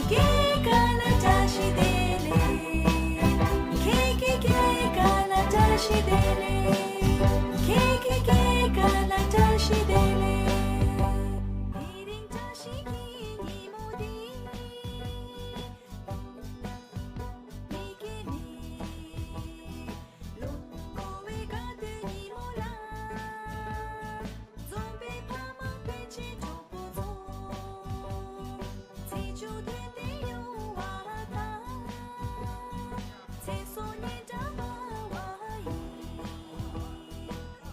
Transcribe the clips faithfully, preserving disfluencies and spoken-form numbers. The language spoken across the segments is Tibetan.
ཁྱེད་ཀྱི་སྐད་ལ་བཀྲ་ཤིས་བདེ་ལེགས། ཁྱེད་ཀྱི་སྐད་ལ་བཀྲ་ཤིས་བདེ་ལེགས། ཁྱེད་ཀྱི་སྐད་ལ་བཀྲ་ཤིས་བདེ་ལེགས། དེ་རིང་བཀྲ་ཤིས་ཀྱི་ཉིན་མོ་འདི། མི་སྐྱེ་མེད། ལོ་འཁོར་བའི་དགའ་སྟོན་ཉིན་མོ་ལ། འཛོམས་པའི་ཕ་མ་སྤུན་མཆེད་གྲོགས་པོ་ཚོ། ཚེ་མཇུག་དོན་ལྡན་ཡོང་བ་དང་། ཚེ་སྲོག་སྙིང་བྲལ་མ་བ་ཡི།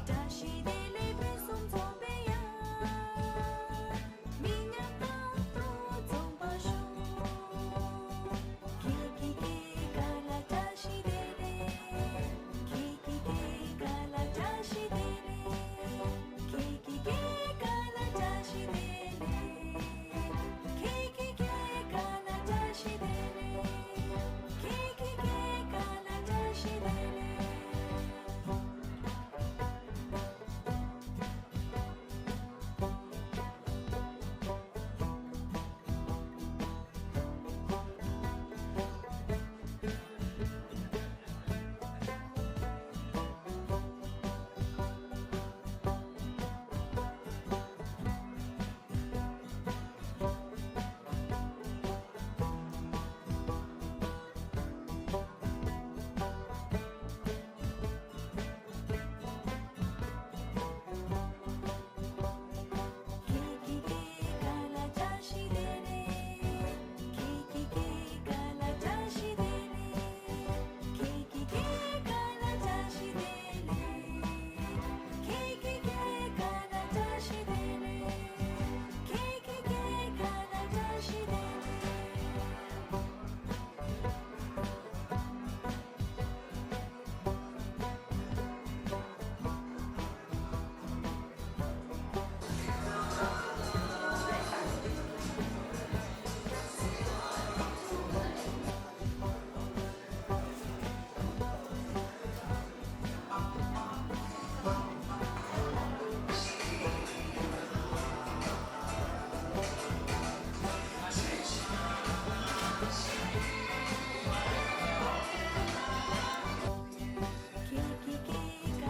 བཀྲ་ཤིས་བདེ་ལེགས་ཕུན་སུམ་ཚོགས་པའི་ཡང་། མི་ཉམས་རྟག་ཏུ་འཛོམས་པར་ཤོག་ཁྱེད་ཀྱི་སྐད་ལ་བཀྲ་ཤིས་བདེ་ལེགས། ཁྱེད་ཀྱི་སྐད་ལ་བཀྲ་ཤིས་བདེ་ལེགས། ཁྱེད་ཀྱི་སྐད་ལ་བཀྲ་ཤིས་བདེ་ལེགས། ཁྱེད་ཀྱི་སྐད་ལ་བཀྲ་ཤིས་བདེ་ལེགས། ཁྱེད་ཀྱི་སྐད་ལ་བཀྲ་ཤིས་བདེ་ལེགས། ཁྱེད་ཀྱི་སྐད་ལ་བཀྲ་ཤིས་བདེ་ལེགས། ཁྱེད་ཀྱི་སྐད་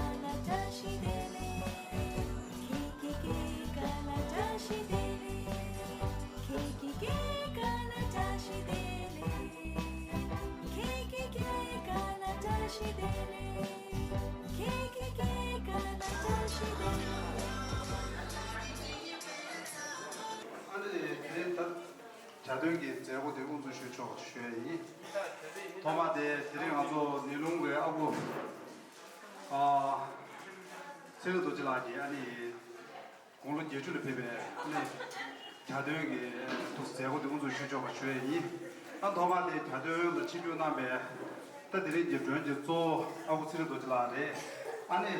ལ་བཀྲ་ཤིས་བདེ་ལེགས། ཁྱེད་ཀྱི་སྐད་ལ་བཀྲ་ཤིས་བདེ་ལེགས། ཁྱེད་ཀྱི་སྐད་ལ་བཀྲ་ཤིས་བདེ་ལེགས། ཁྱེད་ཀྱི་སྐད་ལ་བཀྲ་ཤིས་བདེ་ལེགས། ཨ་ནི་དེ་རིང་ད་གྱ་སྟོན་གྱི་མཛད་སྒོ་དེ་དབུ་འཛུགས་ཞུ་ཆོག་ཞུ་ཡ་ཡིན། ཐོག་མ་དེ་དེ་རིང་ང་ཚོ་ནེ་ལུང་གི་ཨ་ཁུ་ཨ་ཚེ་རིང་རྡོ་རྗེ་ལགས་ཀྱིས་ཨ་ནི། དགུང་ལོ་བརྒྱད་ཅུ་ལ་ཕེབས་པའི་ནི་གྱ་སྟོན་གྱི་ཐུགས་མཛད་སྒོ་དེ་དབུ་འཛུགས་ཞུ་ཆོག་པ་ཞུ་ཡས་ཡིན། ཨ་ཐོག་མ་དེ་གྱ་སྟོན་ལ་ཆིབས་བསྒྱུར་གནང་པའི་ད་དེ་རིང་གི་མགྲོན་གྱི་གཙོ་བོ་ཨ་ཁུ་ཚེ་རིང་རྡོ་རྗེ་ལགས་རེད། ཨ་ནི་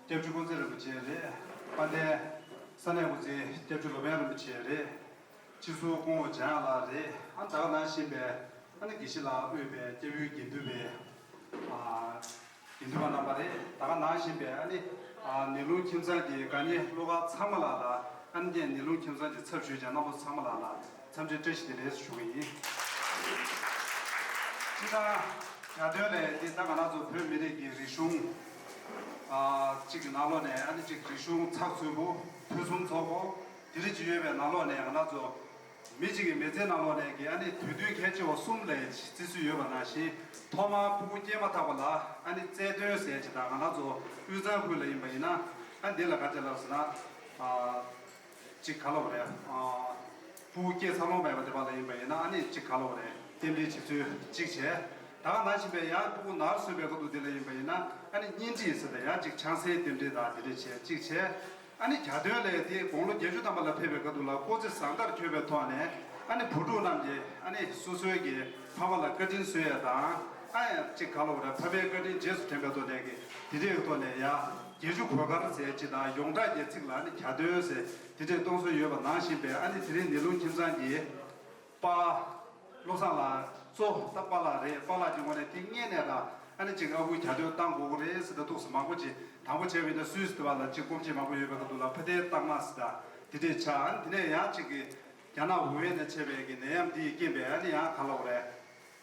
སྐྱབས་རྗེ་ཀུན་གཟིགས་རིན་པོ་ཆེ་རེད། དཔལ་ལྡན་ས་གནས་དབུ་འཛིན་སྐྱབས་རྗེ་ལོ་པཎ་རིན་པོ་ཆེ་རེད། སྤྱི་ཟུར་སྐུ་ངོ་འཇམ་དབྱངས་ལགས་རེད། ཨ་ད་ག་ནང་བཞིན་པའི་ཨ་ནི་དགེ་བཤེས་ལགས་དབུས་པའི་སྐྱབས་ཡུལ་དགེ་འདུན་པའི་ཨ། དགེ་འདུན་པ་རྣམ་པ་རེད། ད་ག་ནང་བཞིན་པའི་ཨ་ནི་ཨ་ནེ་ལུང་ཁྱིམ་ཚང་གི་དགའ་ཉེ་བློ་དགའ་ཚང་མ་ལ་ལ་ཨ་ནི་ངས་ནེ་ལུང་ཁྱིམ་ཚང་གི་ཚབ་ཞུས་ཀྱང་རྣམ་པ་ཚང་མ་ལ་ལ་འཚམས་འདྲི་བཀྲ་ཤིས་བདེ་ལེགས་ཞུ་གི་ཡིན། སྤྱིར་བཏང་གྱ་སྟོན་ལས་འདི་ད་ང་རང་ཚོ་བོད་མི་རིགས་ཀྱི་རིག་གཞུང་ཨ་གཅིག་གི་ནང་ལོགས་ནས་ཨ་ནི་གཅིག་རིག་གཞུང་ཚགས་ཚུད་པོ་ཕུན་སུམ་ཚོགས་པོ་དེ་རིགས་ཅིག་ཡོད་པའི་ནང་ལོགས་ནས་ང་རང་ཚོ། མི་གཅིག་གི་མི་ཚེའི་ནང་ལོགས་ནས་ཀྱི་ཨ་ནི་དུས་སྟོན་གལ་ཆེ་བ་གསུམ་ལ་བརྩི་སྲོལ་ཡོད་པ་ནང་བཞིན་ཐོག་མར་སྤུ་གུ་སྐྱེས་མ་ཐག་པ་ལ་ཨ་ནི་རྩལ་འདོན་ཟེར་ཅིག་དང་ང་རང་ཚོ་དབུས་གཙང་ཁུལ་ལ་ཡིན་པ་ཡིན་ན་ཨ་འདི་ལ་ག་ཅི་ལབ་ཟེར་ན་ཨ་ཅིག་ག་ལབ་རེད། ཨ་སྤུ་གུ་སྐྱེས་ཚར་ལོང་མེད་པ་དེ་པ་ལ་ཡིན་པ་ཡིན་ན་ཨ་ནི་ཅིག་ག་ལབ་རེད། རྟེན་འབྲེལ་བྱེད་ཚུལ་གཅིག་བྱས། ད་ག་ནང་བཞིན་པའི་ཡང་སྤུ་གུ་ནར་སོན་པའི་སྐབས་དུ་དེ་ལ་ཡིན་པ་ཡིན་ན་ཨ་ནི་གཉེན་སྒྲིག་ཟེར་ཏེ་ཡང་ཅིག་ཆང་སའི་རྟེན་འབྲེལ་དང་དེ་འདྲ་བྱས་གཅིག་བྱས། ཨ་ནི་གྱ་སྟོན་ལས་དེ་དགུང་ལོ་བརྒྱད་ཅུ་ཐམ་པ་ལ་ཕེབས་པའི་སྐབས་དུ་ལ་སྐུ་ཚེ་བཟང་དར་འཁྱོལ་བའི་ཐོག་ནས་ཨ་ནི་བུ་ཕྲུག་རྣམས་ཀྱིས་ཨ་ནི་སོ་སོའི་གི་ཕ་མ་ལ་བཀའ་དྲིན་གསོ་ཡས་དང་ཨ་ཡང་གཅིག་ག་ལབ་རེད། ཕ་མའི་བཀའ་དྲིན་རྗེས་སུ་དྲན་པའི་ཐོག་ནས་གི་དེ་འདྲའི་ཐོག་ནས་ཡ་བརྒྱད་ཅུ་གོས་དཀར་ཟེར་ཅིག་དང་ཡོངས་གྲགས་ཀྱི་ཚིག་ལ་ཨ་ནི་གྱ་སྟོན་ཟེར་དེ་འདྲའི་གཏོང་སྲོལ་ཡོད་པ་ནང་བཞིན་པའི་ཨ་ནི་དེ་རིང་ནེ་ལུང་ཁྱིམ་ཚང་གི་པ། བློ་བཟང་ལགས་གཙོ་ད་པཱ་ལགས་རེད། པཱ་ལགས་ཀྱི་ངོས་ནས་དེ་སྔོན་ནས་ར་ཨ་ནི་ཅིག་ཨ་ཁུ་གྱ་སྟོན་བཏང་དགོས་ཀྱི་རེད་ཟེར་ད་འདུག་སེ་མང་པོ་ཅིག་དང་པོ་བྱས་པ་ཡིན་ན་སུད་སི་དེ་བ་ལ་ཅིག་སྐོམ་ཆེད་མང་པོ་ཡོད་པའི་སྐབས་དུ་ལ་ཕ་དེ་བཏང་མ་ཟེར་ད་དེ་འདྲས་ཆགས། ཨ་ནི་དེ་ནས་ཡང་ཅིག་གི་ རྒྱ་ནག་ཝུ་ཧན་ནས་མཆེད་པའི་གི་ནད་ཡམས་འདིའི་རྐྱེན་པས་ཨ་ནི་ཡང་ག་ལབ་དགོས་རེད།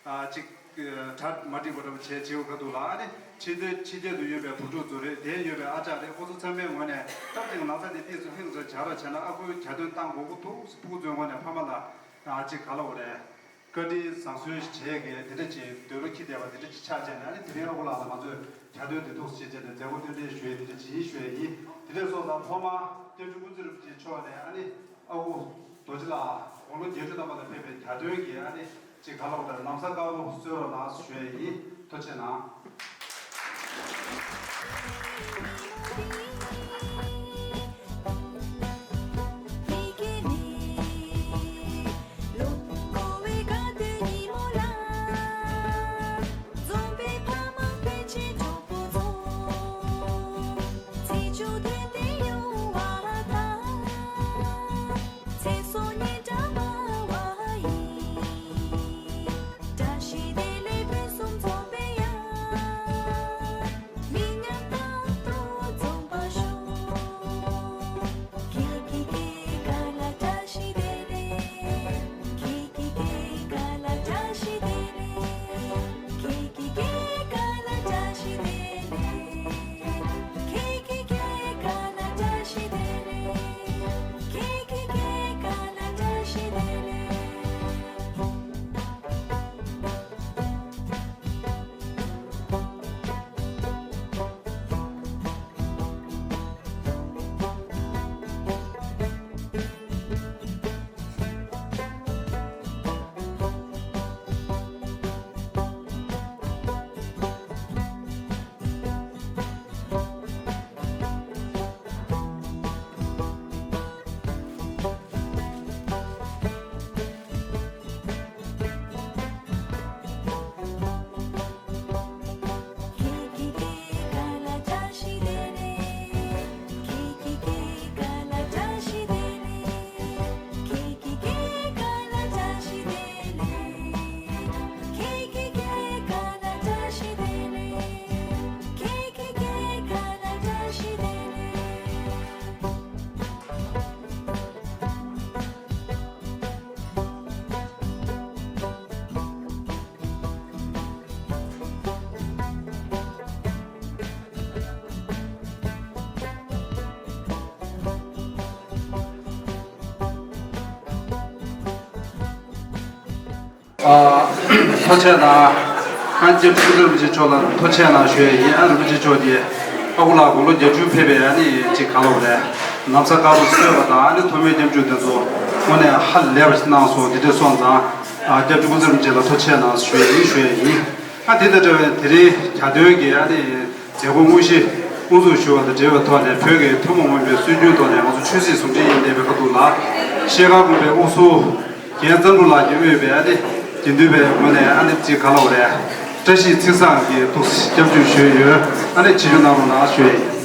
ཨ་ཅིག་གྲ་མ་འགྲིག་པ་འདྲ་པོ་བྱས་བྱེད་དགོས་ཁ་ཐུག་ལ་ཨ་ནི་ཕྱི་སྡོད་ཕྱི་རྒྱལ་དུ་ཡོད་པའི་བུ་ཕྲུག་ཚོ་རེད། དེ་ཡོད་པའི་ཨ་ཅག་རེད། ཁོ་ཚོ་ཚང་མའི་ངོས་ནས་སྟབས་བདེ་ན་ཚ་དེ་ཏོག་ཙམ་ལྷིང་འཇགས་བྱ་རོགས་བྱས་ན་ཨ་ཁུའི་གྱ་སྟོན་བཏང་དགོས་ཀྱི་འདུག་ཕྲུ་གུ་ཚོའི་ངོས་ནས་ཕ་མ་ལ་ཨ་ཅིག་ག་ལབ་དགོས་རེད། བཀའ་དྲིན་བཟང་གསོལ་བྱས་གི་དེ་འདྲ་ཅིག་འདོད་བློ་ཁྱི་བསྡད་པ་དེ་འདྲ་ཅིག་ཆགས་བྱས་ནས་ཨ་ནི་དེ་རིང་ཨ་ཁུ་ལགས་ལ་ང་ཚོས་གྱ་སྟོན་དེ་ཐུགས་སུ་ཆེ་བྱས་ནས་མཛད་སྒོ་སྟོན་གྲལ་ཞུ་ཡས་དེ་འདྲ་ཅིག་ཡིན་ཞུ་ཡས་ཡིན། དེ་འདྲ་སོང་ཙང་ཐོག་མར་བསྟན་འཛིན་ཀུན་བཟང་རིན་པོ་ཆེ་མཆོག་ནས་ཨ་ནི་ཨ་ཁུ་རྡོ་རྗེ་ལགས་དགུང་ལོ་བརྒྱད་ཅུ་ཐམ་པ་ལ་ཕེབས་པའི་གྱ་སྟོན་གྱི་ཨ་ནི་ཅིག་ག་ལབ་དགོས་རེད། ན་བཟའ་དཀར་པོ་གསོལ་རོགས་གནང་ཞུ་ཡས་ཡིན། ཐུགས་རྗེ་གནང་། ཨ། ཐུགས་རྗེ་གནང་། ཨ་སྐྱབས་རྗེ་རིན་པོ་ཆེ་མཆོག་ལ་ཐུགས་རྗེ་གནང་ཞུ་ཡས་ཡིན། ཨ་རིན་པོ་ཆེ་མཆོག་གིས་ཨ་ཁུ་ལགས་དགུང་ལོ་བརྒྱད་ཅུ་ཕེབས་པའི་ཨ་ནི་ཅིག་ག་ལབ་རེད། ན་བཟའ་དཀར་པོ་གསོལ་བ་དང་ཨ་ནི་ཐོག་མའི་སྐྱབས་འཇུག་དེ་ཚོ་དངོས་གནས་ཧ་ལས་པ་ཞིག་གནང་སོང་། དེ་འདྲ་སོང་ཙང་ཨ་སྐྱབས་རྗེ་སྐུ་ཚེ་རིན་པོ་ཆེ་ལ་ཐུགས་རྗེ་གནང་ཞུ་ཡས་ཡིན་ཞུ་ཡས་ཡིན། ཨ་དེ་དང་འདྲ་བའི་དེ་རིང་གྱ་སྟོན་གྱི་ཨ་ནི་མཛད་སྒོ་དངོས་གཞི་དབུ་འཛུགས་ཞུ་བ་དང་འབྲེལ་བའི་ཐོག་ནས་བོད་ཀྱི་ཐུན་མོང་མ་ཡིན་པའི་སྲོལ་རྒྱུན་ཐོག་ནས་ང་ཚོ་ཆོས་སྲིད་ཟུང་འབྲེལ་ཡིན་བསྡད་པའི་ཁ་ཐུག་ལ་ཤེལ་དཀར་དགོན་པའི་དབུ་གཙོ་རྒན་བརྩོན་འགྲུས་ལགས་ཀྱིས་དབུས་པའི་ཨ་ནི་དགེ་འདུན་པའི་ངོས་ནས་ཨ་ནི་ཅིག་ག་ལབ་དགོས་རེད། བཀྲ་ཤིས་ཚེས་བཟང་གི་ཐུགས་སུ་སྐྱབས་འཇུག་ཞུས་ཡོད། ཨ་ནི་ཆིབས་བསྒྱུར་གནང་རོགས་གནང་ཞུ་ཡས་ཡིན།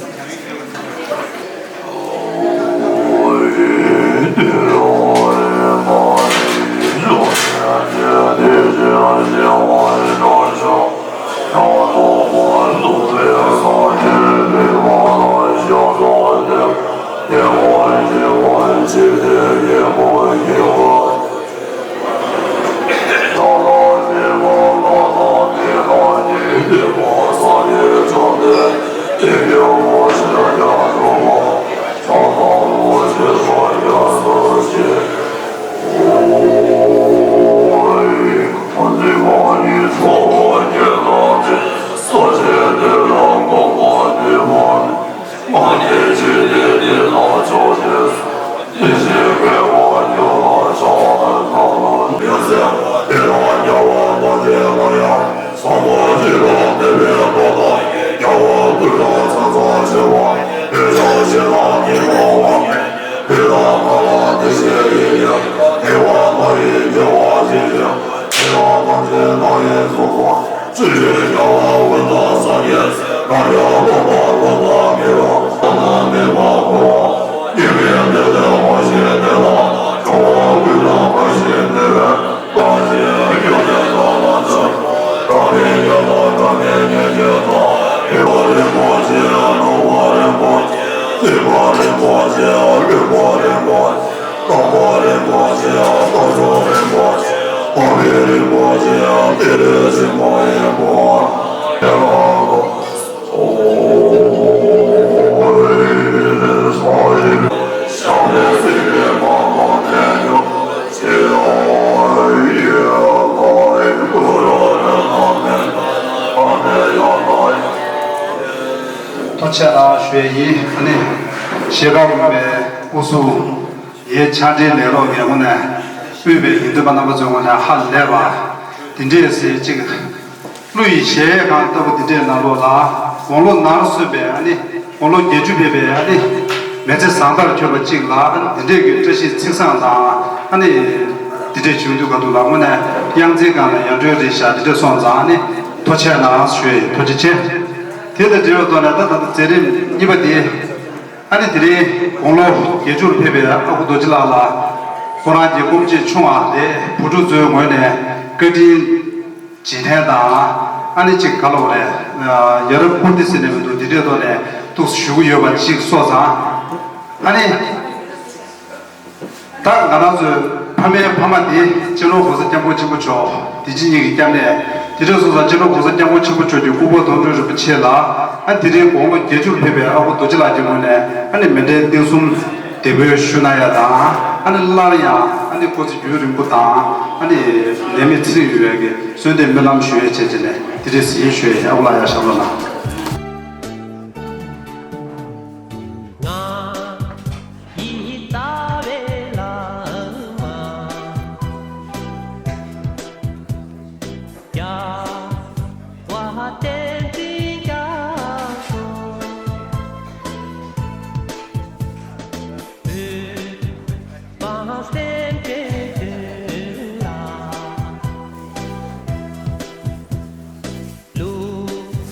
ཐུགས་རྗེ་གནང་ཞུ་ཡས་ཡིན། ཨ་ནི་ཤེལ་དཀར་དགོན་པའི་སྐུ་གཟུགས། ཡའི་ཕྱག་སྦྲེལ་ལས་རོགས་ཀྱི་ངོས་ནས་དབུས་པའི་ཡིན་དུས་པ་རྣམ་པ་ཚོའི་ངོས་ནས་ཧ་ལས་པ་འདི་འདྲས་ཟེར་ཅིག་ཀླུ་ཡི་གཞལ་ཡས་ཁང་ལྟ་བུ་འདི་འདྲས་ནང་ལོགས་ལ་དགུང་ལོ་ནར་སོན་པའི་ཨ་ནི་དགུང་ལོ་བརྒྱད་ཅུ་ཕེབས་པའི་ཨ་ནི་མི་ཚེ་བཟང་མཐར་གྱུར་པ་ཅིག་ལ་འདི་འདྲས་ཀྱི་བཀྲ་ཤིས་ཚིག་བཟང་དང་ཨ་ནི་འདི་འདྲས་བྱུང་དུས་ག་དུས་ལ་དངོས་གནས་གཡང་རྩེའི་སྒང་ལ་ཡར་འགྲོའི་རེད་ཤག་འདི་འདྲས་སོང་ཙང་ཨ་ནི་ཐུགས་རྗེ་གནང་ཞུ་ཡས། ཐུགས་རྗེ་ཆེ། དེ་དང་འབྲེལ་བའི་ཐོག་ནས་ད་ད་ལྟ་མཛད་རིམ་གཉིས་པ་དེ། ཨ་ནི་དེ་རིང་དགུང་ལོ་བརྒྱད་ཅུར་ཕེབས་པའི་ཨ་ཁུ་རྡོ་རྗེ་ལགས་ལ་ཁོ་རང་གི་སྐུ་མཆེད་ཆུང་བ་དེ་བུ་ཕྲུག་ཚོའི་ངོས་ནས་བཀའ་དྲིན་རྗེས་དྲན་དང་ཨ་ནི་ཅིག་ག་ལབ་དགོས་རེད། ཡ་རབས་པུར་ཏི་ཟེར་ནས་མི་འདུག་འདི་འདྲའི་ཐོག་ནས་ཐུགས་སུ་ཞུ་གི་ཡོད་པ་ཅིག་སོང་ཙང་ཨ་ནི། ད་ང་རང་ཚོའི་ཕ་མའི་ཕ་མ་དེ་སྤྱི་ནོར་༸གོང་ས་༸སྐྱབས་མགོན་ཆེན་པོ་མཆོག་དེ་ཕྱི་གཉིས་ཀྱི་སྐྱབས་གནས། དེ་འདྲ་སོང་ཙང་སྤྱི་ནོར་༸གོང་ས་༸སྐྱབས་མགོན་ཆེན་པོ་མཆོག་གི་སྐུ་ཕོ་དོན་གྲུབ་རིན་པོ་ཆེ་ལ་ཨ་དེ་རིང་དགུང་ལོ་བརྒྱད་ཅུར་ཕེབས་པའི་ཨ་ཁུ་རྡོ་རྗེ་ལགས་ཀྱི་ངོས་ནས་ཨ་ནི་མཎྜལ་རྟེན་གསུམ་འདེགས་འབུལ་ཞུ་གནང་ཡ་དང་ཨ་ནི་སླར་ཡང་ཨ་ནི་སྐུ་ཚེ་རྒྱུན་རིང་པོ་དང་ཨ་ནི་ནད་མེད་ཚེ་རིང་ཡོང་ཡ་གི་གསོལ་འདེབས་སྨོན་ལམ་ཞུ་ཡ་བྱས་བྱས་ནས་དེ་འདྲའི་གཟིགས་ཞུ་ཡ་ཡིན། ཨ་ཁུ་ལགས་ཡར་ཤར་ལོ་གནང་། ང་ཡི་རྩ་བའི་བླ་མ། རྒྱལ་བ་བསྟན་འཛིན་རྒྱ་མཚོ། བོད་འབངས་སེམས་ཅན་དོན་ལ། ལུགས་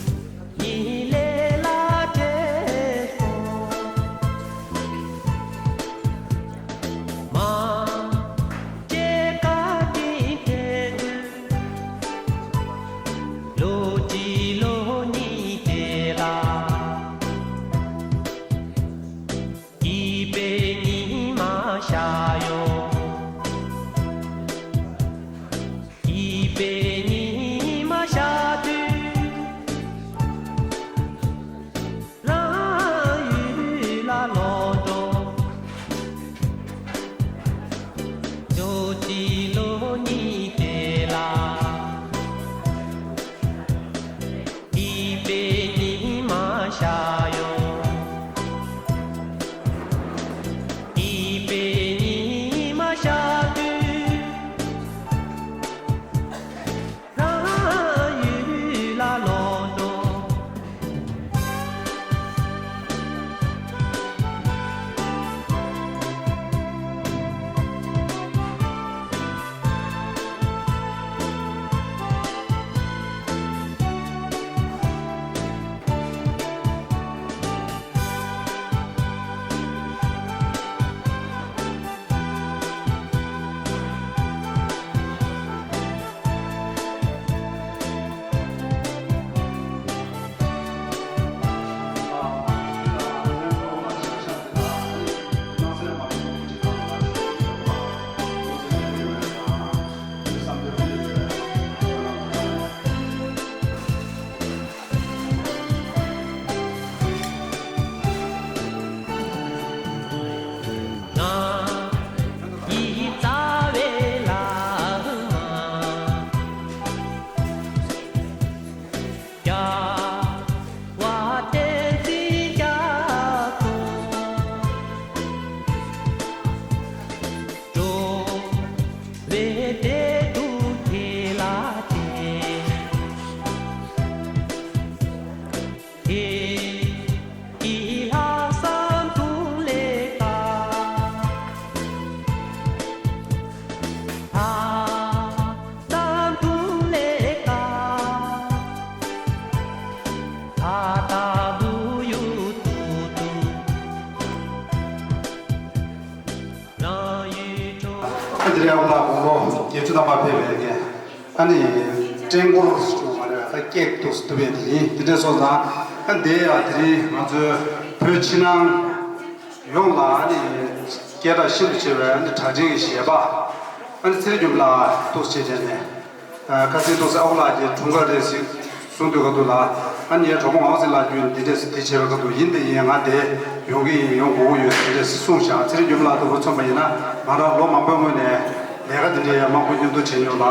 གཉིས་ལས་ལ་བྲེལ་སོང་། མ་སྐྱེས་བཀའ་དྲིན་དྲན་དུས། ལོ་གཅིག་ལོ་གཉིས་བྲེལ་ལ། སྐྱིད་པའི་ཉི་མ་ཤར་ཡོང་། སྐྱིད་པའི་ཉི་མ་ཤར་དུས། རང་ཡུལ་ལ་ལོག་འགྲོ། ལོ་གཅིག་ལོ་གཉིས་བྲེལ་ལ། སྐྱིད་པའི་ཉི་མ་ཤར་ཡོང་། སྐྱིད་པའི་ཉི་མ་ཤར་དུས། རང་ཡུལ་ལ་ལོག་འགྲོ། ཨ་དེ་རིང་ཨ་ཁུ་ལགས་དགུང་ལོ་བརྒྱད་ཅུ་ཐམ་པ་ཕེབས་པའི་གི་ཨ་ནི་ཀྲེང་ཀོར་ཞུ་མ་རེད། ཨ་ཀེག་ཏུ་སྟུ་བེ་དེ་ཡིན། དེ་འདྲ་སོང་ཙང་ཨ་འདི་ཡ་དེ་རིང་ང་ཚོའི་བོད་ཕྱི་ནང་ཡོངས་ལ་ཨ་ནི་ སྐད་གྲགས་ཤིན་ཏུ་ཆེ་བའི་ཨ་ནི་གྲགས་ཅན་གྱི་གཞས་པ། ཨ་ནི་ཚེ་རིང་སྒྲོལ་མ་ལགས་ཐུགས་རྗེ་ཆེ་ནས། ཁ་སང་ཐུགས་སྲས་ཨ་ཁུ་ལགས་ཀྱིས་འཁྲུངས་སྐར་རེད་ཟེར་གསུང་དུས་ག་དུས་ལ། ཨ་ནི་ངའི་གྲོགས་པོ་ངག་དབང་ཚེ་རིང་ལགས་ཁྱོད་འདི་འདྲས་སེ་དེ་བྱས་པའི་སྐབས་དུ་ཡིན་དེ་ཡིན། ང་དེ་ཡོང་གི་ཡིན། ཡོང་དགོས་ཀྱི་ཡོད་ཟེར་འདྲས་སེ་གསུངས་ཤག་ཚེ་རིང་སྒྲོལ་མ་ལགས་དུ་བུ་མཚོན་པ་ཡིན་ན་ང་རང་ལོ་མང་པོའི་སྔོན་ནས་ལས་ཀ་འདི་འདྲའི་མང་པོ་མཉམ་དུ་བྱས་མྱོང་ལ།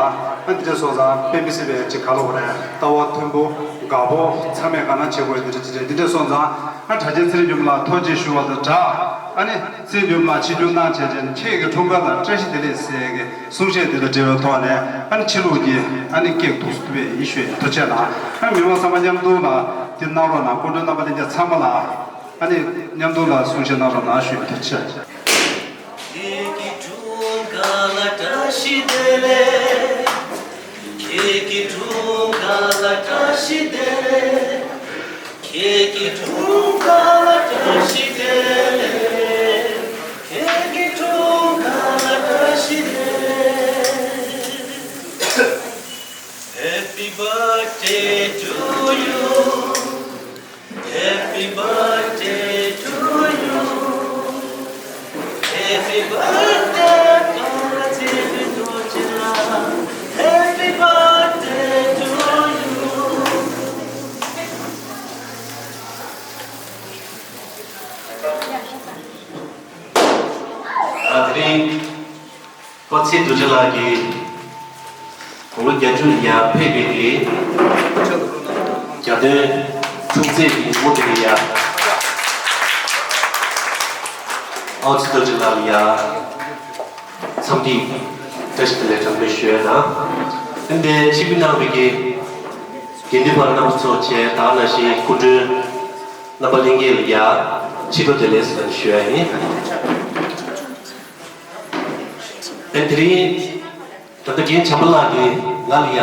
ཨ་འདི་འདྲས་སོང་ཙང་དཔེ་མི་སྲིད་པའི་ཅིག་ག་ལབ་དགོས་རེད། ལྟ་བ་མཐོན་པོ་དགའ་པོ་ཚང་མས་དགའ་སྣང་བྱེད་དགོས་འདི་འདྲས་ཅིག་རེད། འདི་འདྲས་སོང་ཙང་ཨ་གྲགས་ཅན་ཚེ་རིང་སྒྲོལ་མ་ལགས་ཐུགས་རྗེ་ཆེ་ཞུ་བ་དང་སྦྲགས། ཨ་ནི་ཚེ་རིང་སྒྲོལ་མ་ལགས་ཆིབས་བསྒྱུར་གནང་བྱས་རྗེས་ཁྱེད་ཀྱི་འཁྲུངས་སྐར་ལ་བཀྲ་ཤིས་བདེ་ལེགས་ཟེར་གི་གསུང་བཤད་དེ་དང་འབྲེལ་བའི་ཐོག་ནས་ཨ་ནི་ཕྱི་ལུགས་ཀྱི་ཨ་ནི་ཀེག་ཐུགས་སུ་ཐུབ་པའི་ཡིད་ཤོད་ཐུགས་རྗེ་གནང་། ཨ་མི་མང་ཚང་མ་མཉམ་དུ་ལ་དེ་གནང་རོགས་གནང་། སྐུ་མགྲོན་རྣམ་པ་ལྷན་རྒྱས་ཚང་མ་ལ་ཨ་ནི་མཉམ་དུ་ལ་གསུང་བཤད་གནང་རོགས་གནང་ཞུ་ཐུགས་རྗེ་ཆེ། ཁྱེད་ཀྱི་འཁྲུངས་སྐར་ལ་བཀྲ་ཤིས་བདེ་ལེགས། ཁྱེད་ཀྱི་འཁྲུངས་སྐར་ལ་བཀྲ་ཤིས་བདེ་ལེགས། ཁྱེད་ཀྱི་འཁྲུངས་སྐར་ལ་བཀྲ་ཤིས་བདེ་ལེགས། ཁྱེད་ཀྱི་འཁྲུངས་སྐར་ལ་བཀྲ་ཤིས་བདེ་ལེགས། Happy birthday to you. Happy birthday to you. Happy birthday to you. Happy birthday to you. ཨ་དེ་རིང་པ་ཚེ་རྡོ་རྗེ་ལགས་ཀྱིས་དགུང་ལོ་བརྒྱད་ཅུ་ལ་ཡར་ཕེབས་པའི་གི་གྱ་སྟོན་འཁྲུངས་ཚེས་ཀྱི་ཉིན་མོ་དེ་ལ་ཡ། ཨའོ་ཚེ་རྡོ་རྗེ་ལགས་ལ་ཡ་འཚམས་འདྲི་བཀྲ་ཤིས་བདེ་ལེགས་གྲངས་མེད་ཞུ་ཡ་དང་། ཨ་ནི་ཆིབས་བསྒྱུར་གནང་བའི་གི་དགེ་འདུན་པ་རྣམ་པ་ཚོ་བཅས་ད་ག་ནང་བཞིན་སྐུ་མགྲོན་རྣམ་པ་ལྷན་རྒྱས་ལ་ཡ་ཕྱི་དྲོ་བདེ་ལེགས་ཟེར་ཞུ་ཡ་ཡིན། ཨ་དེ་རིང་ད་ལྟ་རྒན་བྱམས་པ་ལགས་ཀྱིས་ང་ལ་ཡ་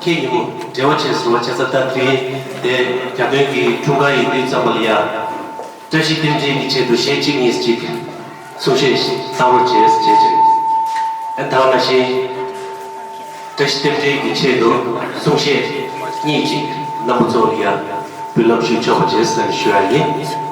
ཁྱེད་ཉིན་མོ་འབྲེལ་བ་བྱས་ཟེར་བ་བྱས་ཙང་ད་དེ་རིང་དེ་གྱ་སྟོན་གྱི་འཁྲུངས་སྐར་ཡིན་དུས་ཙམ་པ་ལ་ཡ་བཀྲ་ཤིས་རྟེན་འབྲེལ་གྱི་ཆེད་དུ་གཞས་གཅིག་གཉིས་ཅིག་གསུང་བཤད་ཞིག་བཏང་རོགས་བྱས་ཟེར་བྱས་བྱས། ཨ་ད་ག་ནང་བཞིན་བཀྲ་ཤིས་རྟེན་འབྲེལ་གྱི་ཆེད་དུ་གསུང་བཤད་གཉིས་ཅིག་རྣམ་པ་ཚོ་ལ་ཡ་འབུལ་ལམ་ཞུ་ཆོག་པ་བྱས་ཟེར་ཞུ་ཡ་ཡིན།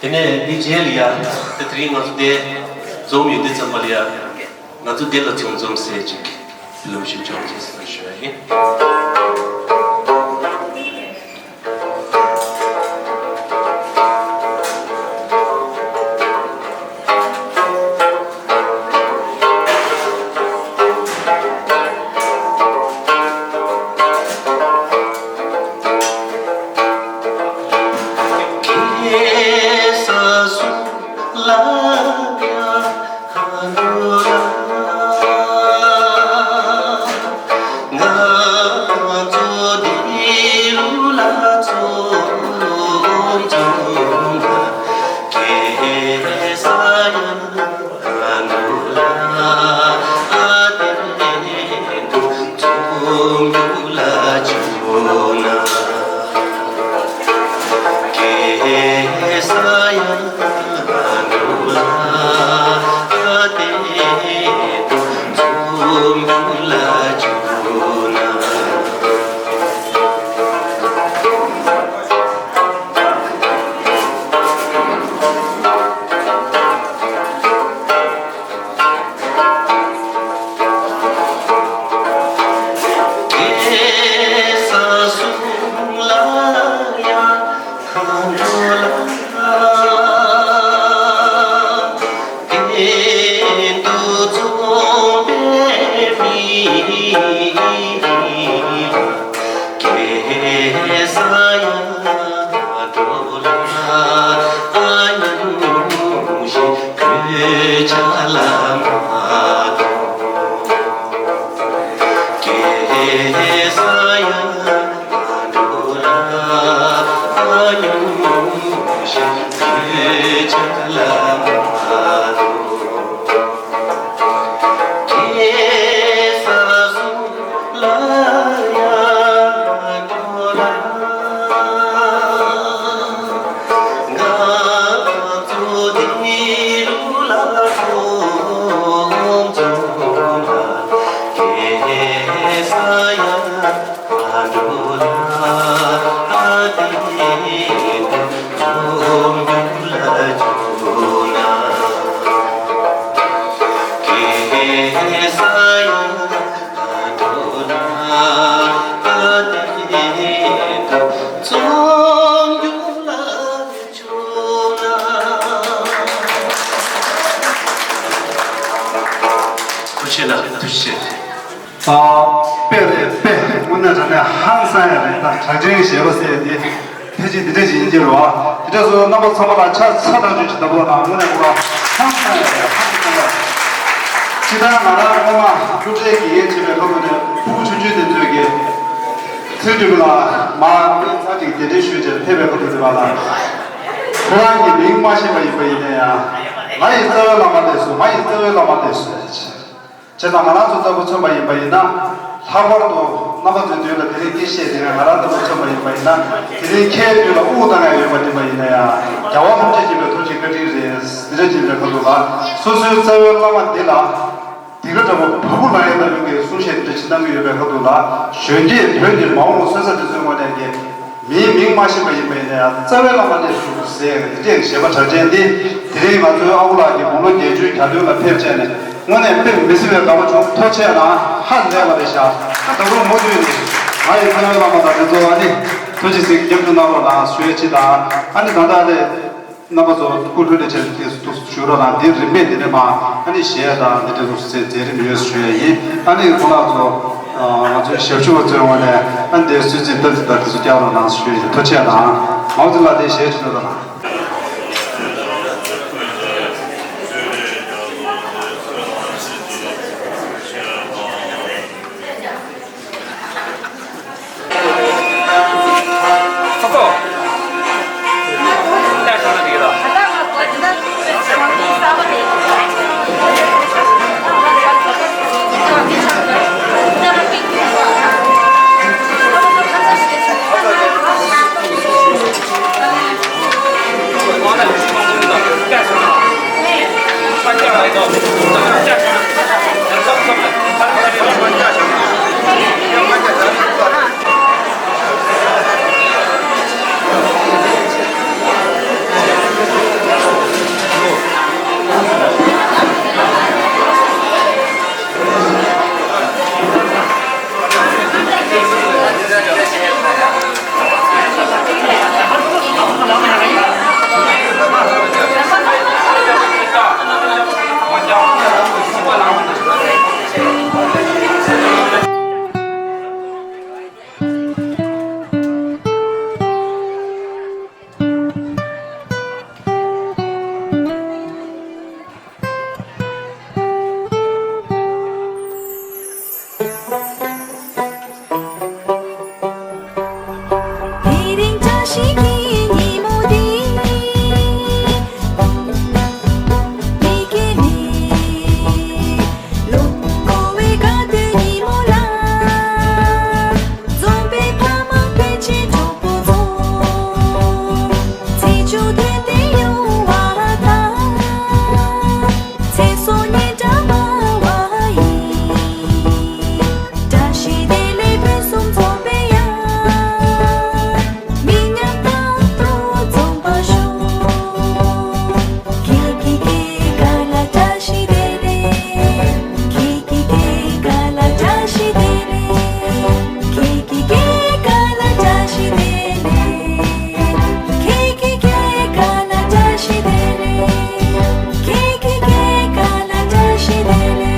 དེ་ནས་འདི་རྗེས་ལ་ཡ། དེ་དེ་རིང་ང་ཚོ་དེ་འཛོམས་ཡོད་དུས་ཙམ་པ་ལ་ཡ། ང་ཚོ་འདི་ལ་འཛོམས་འཛོམས་ཟེར་ཅིག་ལམ་ཞིག་འཇོག་ཅེས་ཟེར་ཞུ་ཡ་ཡིན། ཐུགས་རྗེ་གནང་། ཐུགས་རྗེ་ཆེ། ཨ། དཔེ་རེད་དཔེ། དངོས་གནས་དྲང་གནས་ཧང་སང་ཡ་རེད། ད་གྲགས་ཅན་གཞས་པ་ཟེར་ཡ་དེ་ཕལ་ཆེར་འདི་འདྲ་ཞིག་ཡིན་གྱི་རེད་བ། དེ་འདྲ་སོང་རྣམ་པ་ཚང་མ་ལ་ཆ་ཚ་ཐག་ཆོད་ཅིག་བཏབ་པ་དང་དངོས་གནས་ཁོ་རང་ཧང་སང་ཡ་རེད། ཧང་སང་ཡ་རེད། ཅི་ལྟར་ང་རང་སྔོན་མ་སློབ་གྲྭའི་དགེ་རྒན་བྱེད་པའི་སྐབས་ནས་ཕྲུ་གུ་ཆུང་ཆུང་དེ་ཚོས་ཀྱི་ཚེ་མགྲོན་པོ་ལགས་མར་ཚར་ཅིག་གདན་འདྲེན་ཞུས་བྱས་ཕེབས་པའི་སྐབས་དུ་བྱེད་པ་ལ། ཁོ་རང་གི་མིང་མ་ཤེས་པ་ཡིན་པ་ཡིན་ན་ཡང་། ང་ཡི་རྩ་བའི་བླ་མ་ལགས་སོ། ང་ཡི་རྩ་བའི་བླ་མ་ལགས་སོ། བྱས་ཙང་ང་རང་ཚོ་ལྟ་བུ་མཚོན་པ་ཡིན་པ་ཡིན་ན། ལྷག་པར་དུ་རྣམ་པ་ཚོའི་མདུན་ལ་དེ་རིང་སྐད་བཤད་དེ་ང་རང་ལྟ་བུ་མཚོན་པ་ཡིན་པ་ཡིན་ན། དེ་རིང་ཁྱེད་མདུན་ལ་དབུ་བཏང་ཡ་ཡོད་པ་འདི་མ་ཡིན་ན་ཡང་རྒྱལ་བ་ཐམས་ཅད་མཁྱེན་པའི་ཐུགས་རྗེ་བཀའ་དྲིན་རེད། འདི་འདྲ་ཅིག་རེད་ཁ་ཐུག་ལ། སོ་སོའི་རྩ་བའི་བླ་མ་འདི་ལ། དེ་ག་འདྲ་པོ་བ་སྤུ་ལངས་ཡ་ལྟ་བུའི་གི་གསུང་བཤད་འདི་འདྲ་ཅིག་གནང་གི་ཡོད་པའི་ཁ་ཐུག་ལ། གཞོན་སྐྱེས་བོད་འདིར་མ་འོངས་སོན་རྩ་འདི་ཚོའི་ངོས་ནས་ཀྱི་མིའི་མིང་མ་ཤེས་པ་ཡིན་པ་ཡིན་ན་ཡང་རྩ་བའི་བླ་མ་ལས་ཞུ་ཟེར་འདི་འདྲའི་གི་བཞེད་པ་གྲགས་ཅན་འདི། དེ་རིང་ང་ཚོའི་ཨ་ཁུ་ལགས་ཀྱིས་དགུང་ལོ་བརྒྱད་ཅུའི་གྱ་སྟོན་ལ་ཕེབས་བྱས་ནས་དངོས་གནས་དཔེ་མི་སྲིད་པའི་དགའ་པོ་བྱུང་། ཐུགས་རྗེ་གནང་། ཧ་ལས་པ་རེད་ཤག་ད་དུང་མུ་མཐུད་ནས་ང་ཡི་རྩ་བའི་བླ་མ་དང་དེ་ཚོ་ཨ་ནི་ཐུགས་རྗེ་གཟིགས་སྐྱབས་འཇུག་གནང་རོགས་གནང་ཞུ་ཡ་ཅིག་དང་། ཨ་ནི་ད་ལྟ་ནས། རྣམ་པ་ཚོ་སྐུ་མགྲོན་ནས་བྱས་ཏེ་ཐུགས་སུ་བཞུགས་རོགས་གནང་། འདིའི་རིམ་པས་འདི་ནས་མ་ཨ་ནི་གཞས་དང་འདི་འདྲ་ཚོ་མཛད་རིམ་ཡོད་ཞུ་ཡས་ཡིན། ཨ་ནི་ཁོང་རྣམ་ཚོ་ང་ཚོའི་ཞབས་ཞུ་བ་ཚོའི་ངོས་ནས་ཨ་ནི་འདིའི་གསོལ་ཚིགས་སྟབས་གཅིག་དང་འདི་ཚོ་རྒྱག་རོགས་གནང་ཞུ་ཡས་ཡིན། ཐུགས་རྗེ་ཆེ་གནང་། མའོ་ཙེ་ལགས་དེ་གཞས་ཅིག་གནང་དང་། དེ་རིང་བཀྲ་ཤིས་ཀྱི་ཉིན་མོ་འདི། མི་སྐྱེ་མེད་ལོ་འཁོར་བའི་དགའ་སྟོན་ཉིན་མོ་ལ། འཛོམས་པའི་ཕ་མ་སྤུན་མཆེད་གྲོགས་པོ་ཚོ། ཚེས་བཅུ་དོན་ལྡན་ཡོང་བ་དང་། ཚེ་སྲོག་སྙིང་གྲགས་སྨྲ་བ་ཡིས། བཀྲ་ཤིས་བདེ་ལེགས་ཕུན་སུམ་ཚོགས་པའི་ཡང་། མི་ཉམས་རྟག་ཏུ་འཛོམས་པར་ཤོག་ཁྱེད་ཀྱི་སྐྱེས་སྐར་ལ་བཀྲ་ཤིས་བདེ་ལེགས། ཁྱེད་ཀྱི་སྐྱེས་སྐར་ལ་བཀྲ་ཤིས་བདེ་ལེགས། ཁྱེད་ཀྱི་སྐྱེས་སྐར་ལ་བཀྲ་ཤིས་བདེ་ལེགས། ཁྱེད་ཀྱི་སྐྱེས་སྐར་ལ་བཀྲ་ཤིས་བདེ་ལེགས། ཁྱེད་ཀྱི་སྐྱེས་སྐར་ལ་བཀྲ་ཤིས་བདེ་ལེགས།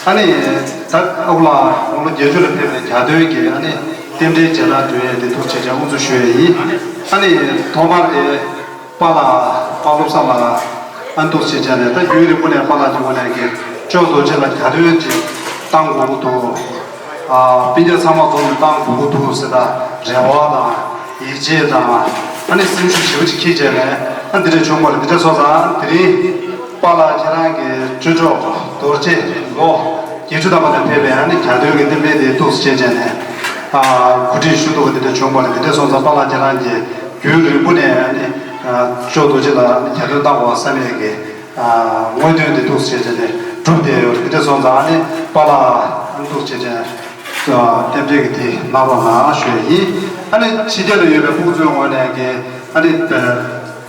ཨ་ནི་ད་ཨ་ཁུ་ལགས་དགུང་ལོ་བརྒྱད་ཅུ་ལ་ཕེབས་པའི་གྱ་སྟོན་གྱི་ཨ་ནི་རྟེན་འབྲེལ་མཇལ་དར་སྒྲོན་ཡས་དེ་ཐུགས་རྗེ་ཆེ་དབུ་འཛུགས་ཞུ་ཡས་ཡིན། ཨ་ནི་ཐོག་མར་དེ་པཱ་ལགས་པཱ་བློ་བཟང་ལགས་ཨ་ནི་ཐུགས་རྗེ་ཆེ་ནས་ད་རྒྱུན་རིང་པོ་ནས་པཱ་ལགས་ཀྱི་ངོས་ནས་ཀྱི་ཅོག་རྡོ་རྗེ་ལ་གྱ་སྟོན་ཅིག་བཏང་དགོས་ཀྱི་འདུག་ཨ་སྤུན་ཀྱག་ཚང་མ་འཛོམས་ནས་བཏང་དགོས་ཀྱི་འདུག་ཟེར། ད་རེ་བ་དང་ཡིད་ཆེས་དང་ཨ་ནི་སེམས་ཤུགས་ཞེ་པོ་ཅིག་འཁྱེར་བྱས་ནས་ཨ་འདི་འདྲ་བྱུང་བ་རེད། འདི་འདྲ་སོང་ཙང་དེ་རིང་པཱ་ལགས་ཁྱེད་རང་གི་ཅོག་རྡོ་རྗེ་ལོ་བརྒྱད་ཅུ་ཐམ་པ་ནས་ཕེབས་པའི་ཨ་ནི་གྱ་སྟོན་གྱི་རྟེན་འབྲེལ་དེ་ཐུགས་སུ་ཆེ་བྱས་ནས་ཨ་གོ་སྒྲིག་ཞུ་ཐུབ་པ་འདི་འདྲ་བྱུང་བ་རེད། འདི་འདྲ་སོང་ཙང་པཱ་ལགས་ཁྱེད་རང་གིས་རྒྱུན་རིང་པོ་ནས་ཨ་ནི་ཅོག་རྡོ་རྗེ་ལ་ཨ་ནི་གྱ་སྟོན་བཏང་དགོས་བསམ་ཡས་ཀྱི་དངོས་དོན་དེ་ཐུགས་སུ་ཆེ་བྱས་ནས་གྲུབ་བསྡད་ཡོད་རེད། འདི་འདྲ་སོང་ཙང་ཨ་ནི་པཱ་ལགས་ཨ་ནི་ཐུགས་སུ་ཆེ་བྱས་ནས་རྟེན་འབྲེལ་གྱི་དེ་གནང་རོགས་གནང་ཞུ་ཡས་ཡིན། ཨ་ནི་ཕྱི་རྒྱལ་ལ་ཡོད་པའི་ཕྲུ་གུ་ཚོའི་ངོས་ནས་ཀྱི་ཨ་ནི་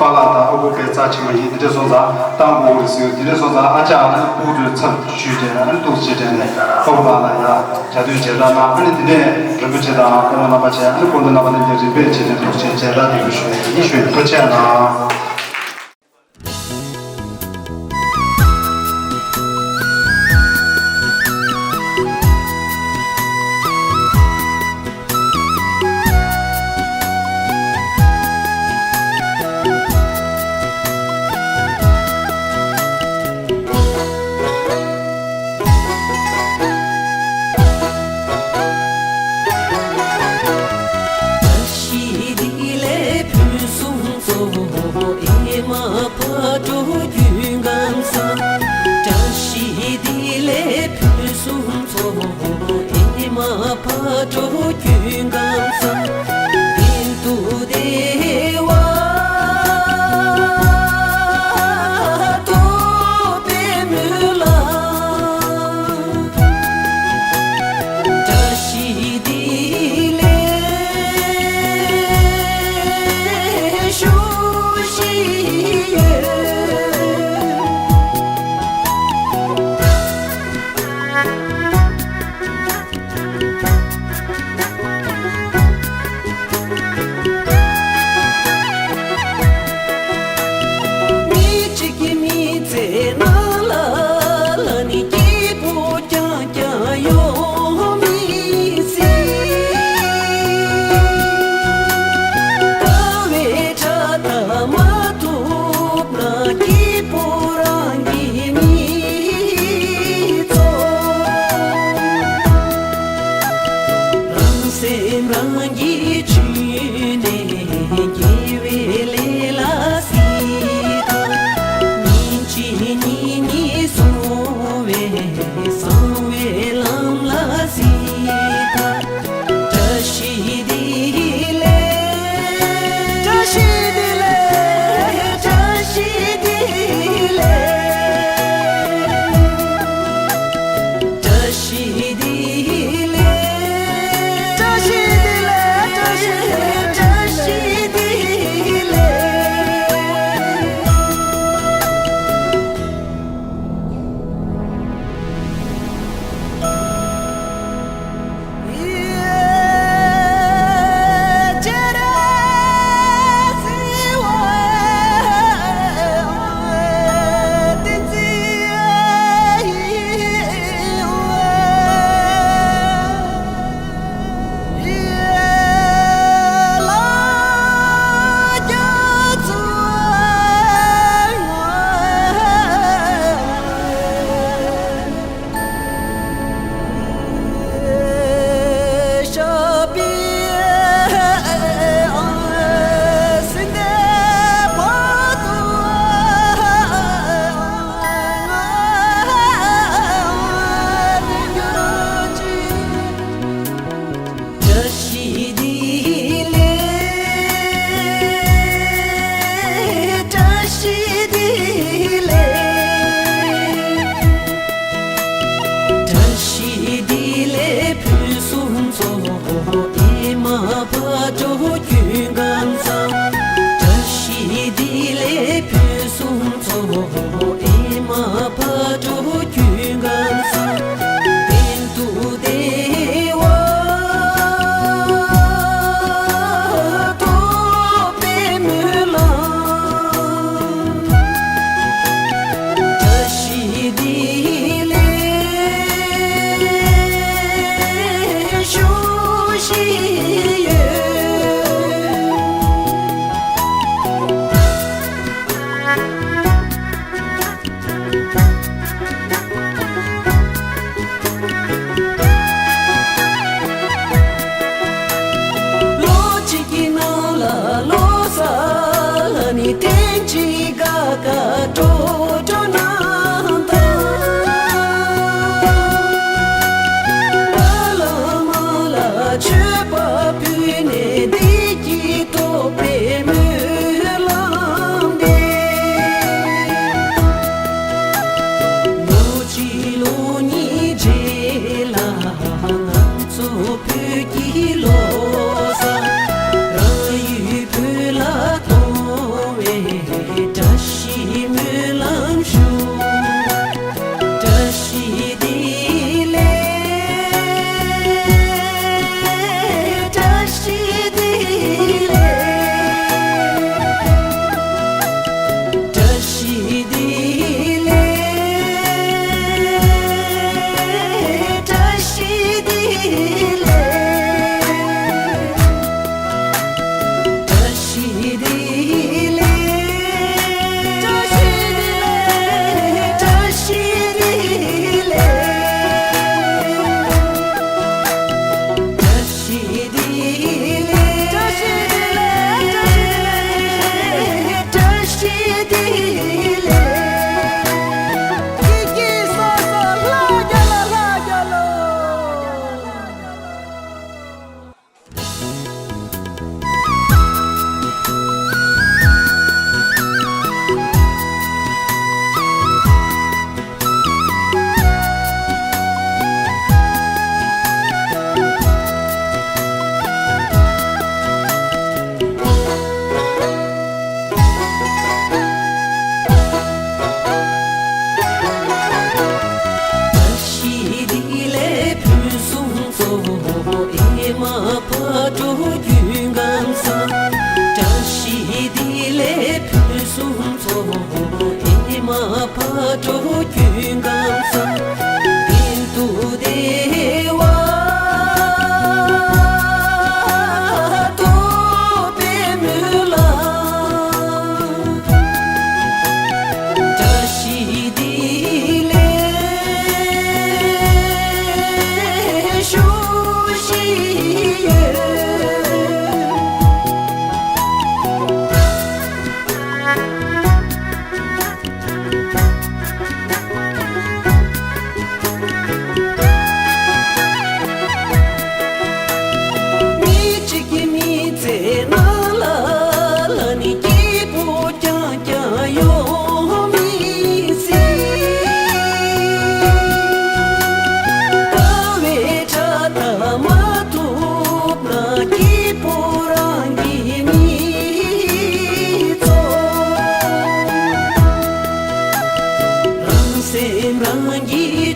པཱ་ལགས་དང་ཨ་ཁུ་དཔེ་རྩ་ཆེན་པོ་ཡིན། འདི་འདྲ་སོང་ཙང་བཏང་དགོས་རེད་ཟེར། འདི་འདྲ་སོང་ཙང་ཨ་ཅག་ཨ་ནི་ཕྲུ་གུ་ཚོའི་ཚབ་ཞུས་བྱས་ཨ་ནི་ཐུགས་སུ་ཆེ་བྱས་ནས་ཨ་ཁུ་པཱ་ལགས་ཡ་གྱ་སྟོན་མཇལ་དར་གནང་། ཨ་ནི་དེ་ནས་རིན་པོ་ཆེ་དང་སྐུ་ངོ་རྣམ་པ་བྱས་ཨ་ནི་སྐུ་མདུན་རྣམ་པ་གཉིས་ཀྱི་རིམ་པས་བྱས་ནས་ཐུགས་རྗེ་ཆེ་མཇལ་དར་འདེགས་འབུལ་ཞུ་ཡས་ཡིན་ཞུ་ཡས། ཐུགས་རྗེ་ཆེ་གནང་། དེ་ལས་ཕུན་སུམ་ཚོགས་ཨེ་མ་ཕ་གྲོ་ཀུན་གང་ས་ཏིན་ཏུ་དེ་བ་ཏོ་པེ་མུ་ལ་བཀྲ་ཤིས་བདེ་ལེགས་ཤོག་ཤིག་ཡོད།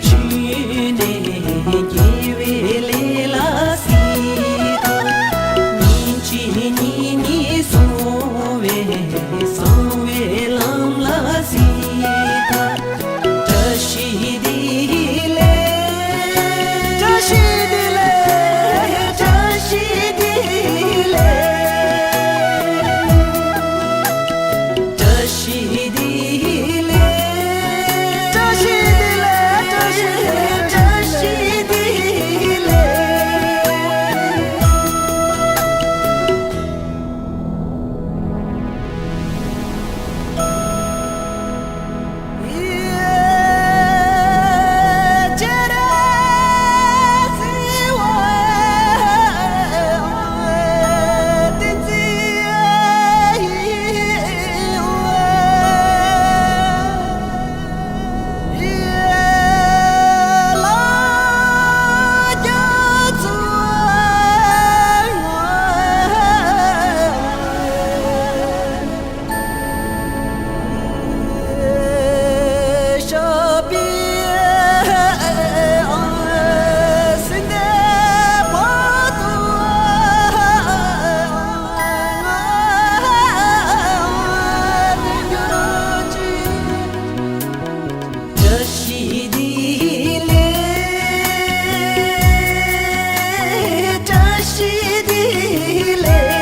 ཆུ་ནས་སྐྱེ་བའི་ལས་ལ་སྲིད་དང་། ཉིན་གཅིག་ཉིན་གཉིས་སོང་བས་གསང་བའི་ལམ་ལ་སྲིད་དང་། བཀྲ་ཤིས་བདེ་ལེགས། བཀྲ་ཤིས་བདེ་ལེགས། བཀྲ་ཤིས་བདེ་ལེགས། བཀྲ་ཤིས་བདེ་ལེགས། བཀྲ་ཤིས་བདེ་ལེགས། བཀྲ་ཤིས་བདེ་ལེགས། བཀྲ་ཤིས་བདེ་ལེགས། བཀྲ་ཤིས་བདེ་ལེགས། བཀྲ་ཤིས་བདེ་ལེགས།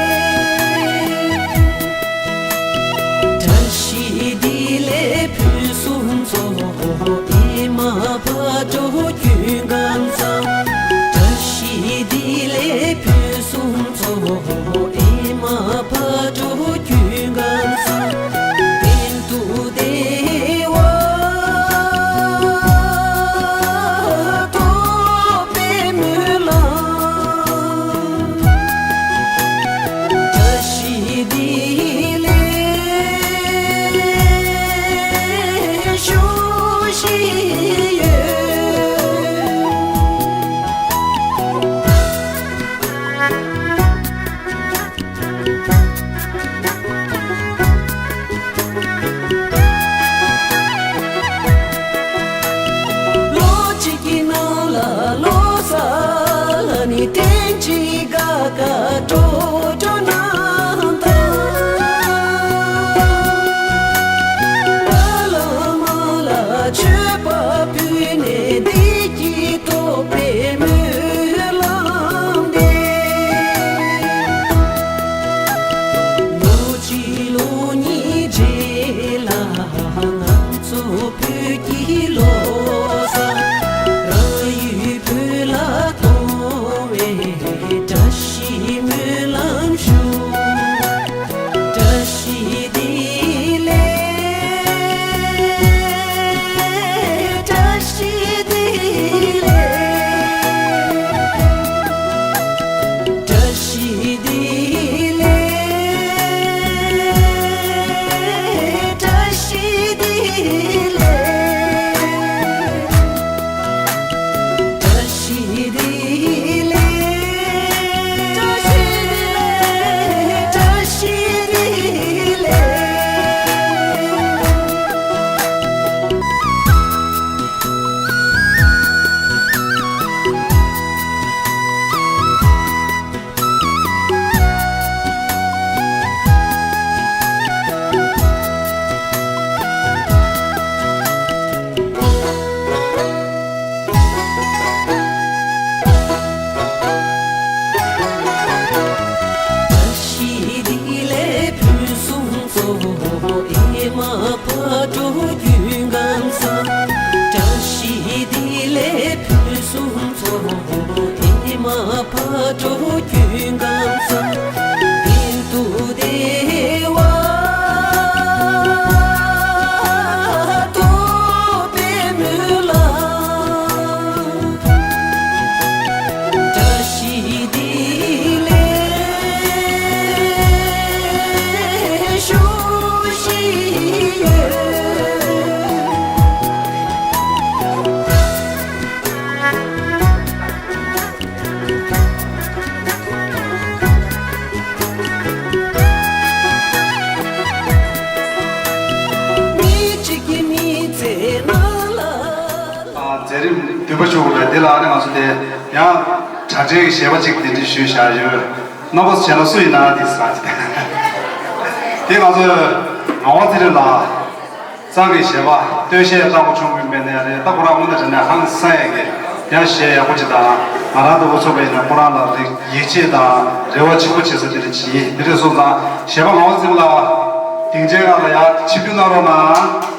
བཀྲ་ཤིས་བདེ་ལེགས་ཕུན་སུམ་ཚོགས། ཨེ་མ་ཕ་དྲུག་ཀུན་ཁམས་བཟང་། བཀྲ་ཤིས་བདེ་ལེགས་ཕུན་སུམ་ཚོགས། ཨེ་མ་ཕ་དྲུག་ཀུན་ཁམས་བཟང་། གཏན་དུ་བདེ་བ་ཐོབ་པའི་སྨོན་ལམ། བཀྲ་ཤིས་བདེ་ལེགས། ཞུ་བཞིན་ཡོད། ལོ་གཅིག་གི་ནང་ལ་ལོ་གསར་ལ་ནི་ཏན་ཅི་ག་ག་ཀྲོ་ཀྲོ་གནང་དང་། བླ་མ་ལ་མཆོད་པ་ཕུལ་ནས་བདེ་སྐྱིད་ཐོབ་པའི་སྨོན་ལམ་འདེབས། ལོ་གཅིག་ལོ་གཉིས་རྗེས་ལ་ང་ཚོ་བོད་ཀྱི་ལོ་གསར། རང་ཡུལ་བོད་ལ་གཏོང་བའི་བཀྲ་ཤིས་སྨོན་ལམ་ཞུ། བཀྲ་ཤིས་བདེ་ལེགས། བཀྲ་ཤིས་བདེ་ལེགས། བཀྲ་ཤིས་བདེ་ལེགས། བཀྲ་ཤིས་བདེ་ལེགས། བཀྲ་ཤིས་བདེ་ལེགས། བཀྲ་ཤིས་བདེ་ལེགས། བཀྲ་ཤིས་བདེ་ལེགས། བཀྲ་ཤིས་བདེ་ལེགས་ཕུན་སུམ་ཚོགས། ཨེ་མ་ཕ་དྲུག་ཀུན་ཁམས་བཟང་། བཀྲ་ཤིས་བདེ་ལེགས་ཕུན་སུམ་ཚོགས། ཨེ་མ་ཕ་དྲུག་ཀུན་ཁམས་བཟང་། གཏན་དུ་བདེ་བ་ཐོབ་པའི་སྨོན་ལམ། བཀྲ་ཤིས་བདེ་ལེགས་ཞུ་བཞིན་ཡོད། ལས་རིམ་བདུན་པ་ཞུ་དགོས་པས། འདི་ལ་ཨ་ནི་ང་ཚོ་དེ་ཡང་དྲ་སྦྲེལ་གྱི་གཞས་པ་གཅིག་གདན་འདྲེན་ཞུས་བཞག་ཡོད། རྣམ་པ་ཚོ་བྱས་ན་སུ་ཡིན་ན་འདི་ཟེར་གྱི་དེ་ང་ཚོ་ངག་དབང་ཚེ་རིང་ལགས། གཙང་གི་གཞས་པ། སྟོད་གཞས་རྟ་མགོ་ཆུང་ཀུན་པའི་གནས་རེད། ད་ཁོ་རང་དངོས་གནས་དྲང་གནས་ཧང་སང་ཡག་གི་ཡང་གཞས་ཡག་པོ་ཅིག་དང་། ང་རང་ལྟ་བུ་ཚོགས་པ་ཡིན་ན་ཁོ་རང་ལ་རིག་ཡིད་ཆེས་དང་རེ་བ་ཆེན་པོ་བྱེད་ས་དེ་འདྲ་ཅིག་ཡིན། དེ་འདྲ་སོང་ཙང་གཞས་པ་ངག་དབང་ཚེ་རིང་ལགས་སྡིངས་ཆའི་ནང་ལ་ཡར་ཆིབས་བསྒྱུར་གནང་རོགས་གནང་།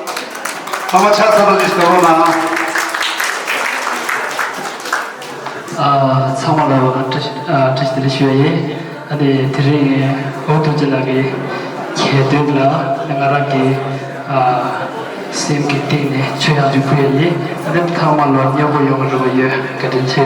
ཚང་མ་ཕྱག་འཚལ་ཏོག་ཙམ་ཞིག་གཏོང་རོགས་གནང་། ཨ། ཚང་མ་ལ་བཀྲ་ཤིས་ཨ། བཀྲ་ཤིས་བདེ་ལེགས་ཞུ་ཡ་ཡིན། ཨ་ནི་དེ་རིང་འུ་ཐུགས་རྗེ་ལགས་ཀྱི་གྱེར་འདོན་ལ་ང་རང་གི་ཨ། སེམས་ཀྱི་གཏིང་ནས་ཆོས་ཡང་རྒྱུགས་ཕུལ་ཡ་ཡིན། ཨ་ནི་ཚང་མ་ལོ་མཉམ་པོ་ཡོང་བའི་རེ་བ་ཡོད། བཀའ་དྲིན་ཆེ།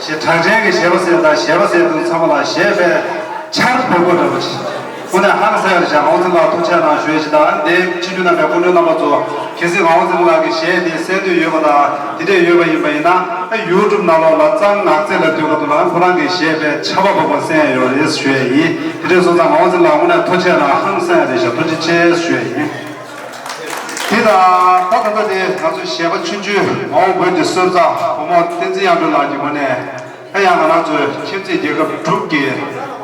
ཞེས་གྲགས་ཅན་གྱི་གཞས་པ་ཟེར་དང་གཞས་པ་ཟེར་དུས་ཚང་མ་ལ་གཞས་པའི་ཆར་འབབ་པ་འདྲ་པོ་ཞིག་དངོས་གནས་ཧང་སངས་ཡག་རེད་ཤག་ངག་དབང་ཚེ་རིང་ལགས་ཐུགས་རྗེ་གནང་ཞུ་ཡས་ཞིག་དང་། འདིའི་ཆིབས་བསྒྱུར་གནང་བའི་སྐུ་མགྲོན་རྣམ་པ་ཚོ། གལ་སྲིད་ངག་དབང་ཚེ་རིང་ལགས་ཀྱི་གཞས་འདི་གསན་འདོད་ཡོད་པ་དང་དེ་འདྲས་ཡོད་པ་ཡིན་པ་ཡིན་ན། ཨ་ཡུ་ཊུབ་ནང་ལོགས་ལ་གཙང་ངག་རྩེ་ལབ་དུས་སྐབས་དུ་ལ་ཁོ་རང་གི་གཞས་པའི་ཆར་པ་འབབ་པ་གསན་ཡས་ཡོད་རེད་ཞུ་ཡས་ཡིན། དེ་འདྲས་སོང་ཙང་ངག་དབང་ཚེ་རིང་ལགས་དངོས་གནས་ཐུགས་རྗེ་གནང་། ཧང་སངས་ཡག་རེད་ཤག་ཐུགས་རྗེ་ཆེ་ཞུ་ཡས་ཡིན། དེ་དང་ད་ད་ལྟ་དེ་ང་ཚོ་གཞས་པ་ཆུང་ཆུང་མ་འོངས་བོད་ཀྱི་སྲོལ་རྩ་བུ་མོ་བསྟན་འཛིན་དབྱངས་སྒྲོན་ལགས་ཀྱི་ངོས་ནས། ཨ་ཡང་ང་རང་ཚོའི་ཁྱིམ་མཚེས་རྒྱལ་ཁབ་འབྲུག་གི་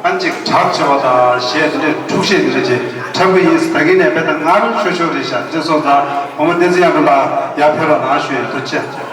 ཨ་ཅིག་གྲགས་ཆེ་བ་དང་གཞས་འདི་འདྲའི་འཁྲུག་གཞས་འདི་འདྲ་ཅིག་འཁྲབ་ཀྱི་ཡིན། ད་གིན་ནས་དཔེ་ད་ངར་ཤོར་ཤོར་རེད་ཤག་དེ་སོང་ཙང་བུ་མོ་བསྟན་འཛིན་དབྱངས་སྒྲོན་ལགས་ཡར་ཕེབས་རོགས་གནང་ཞུ་ཡས། ཐུགས་རྗེ་ཆེ།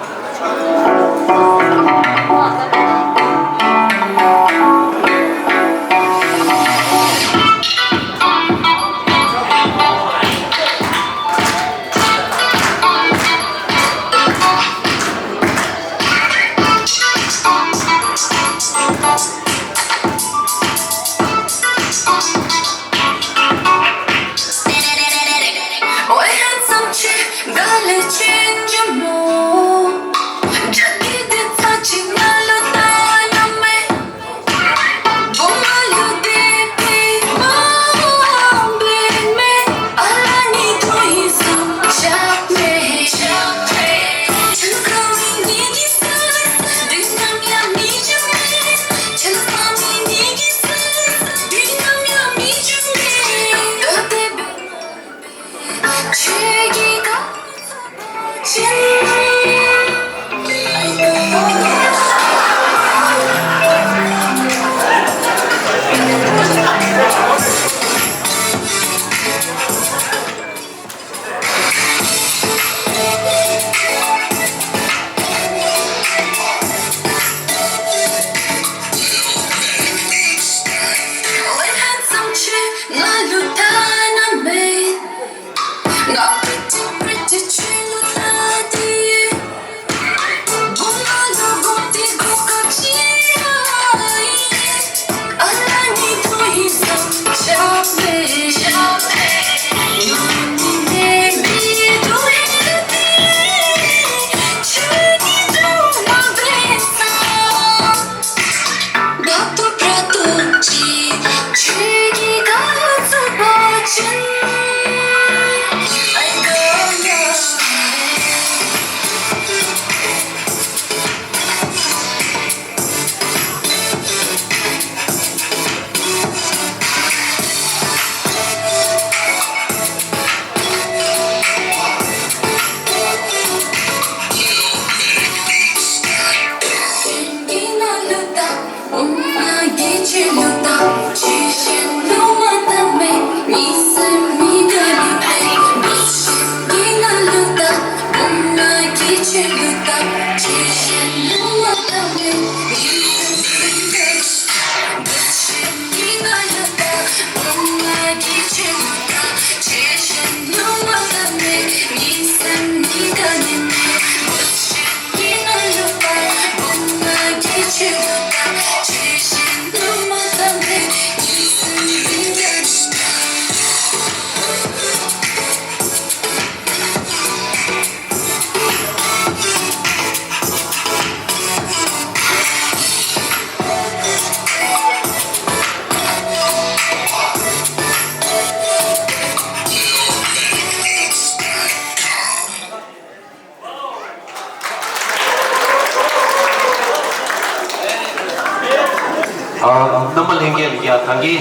ཨ། རྣམ་པ་ལྷན་རྒྱས་ལ་ཡ་ད་གིན་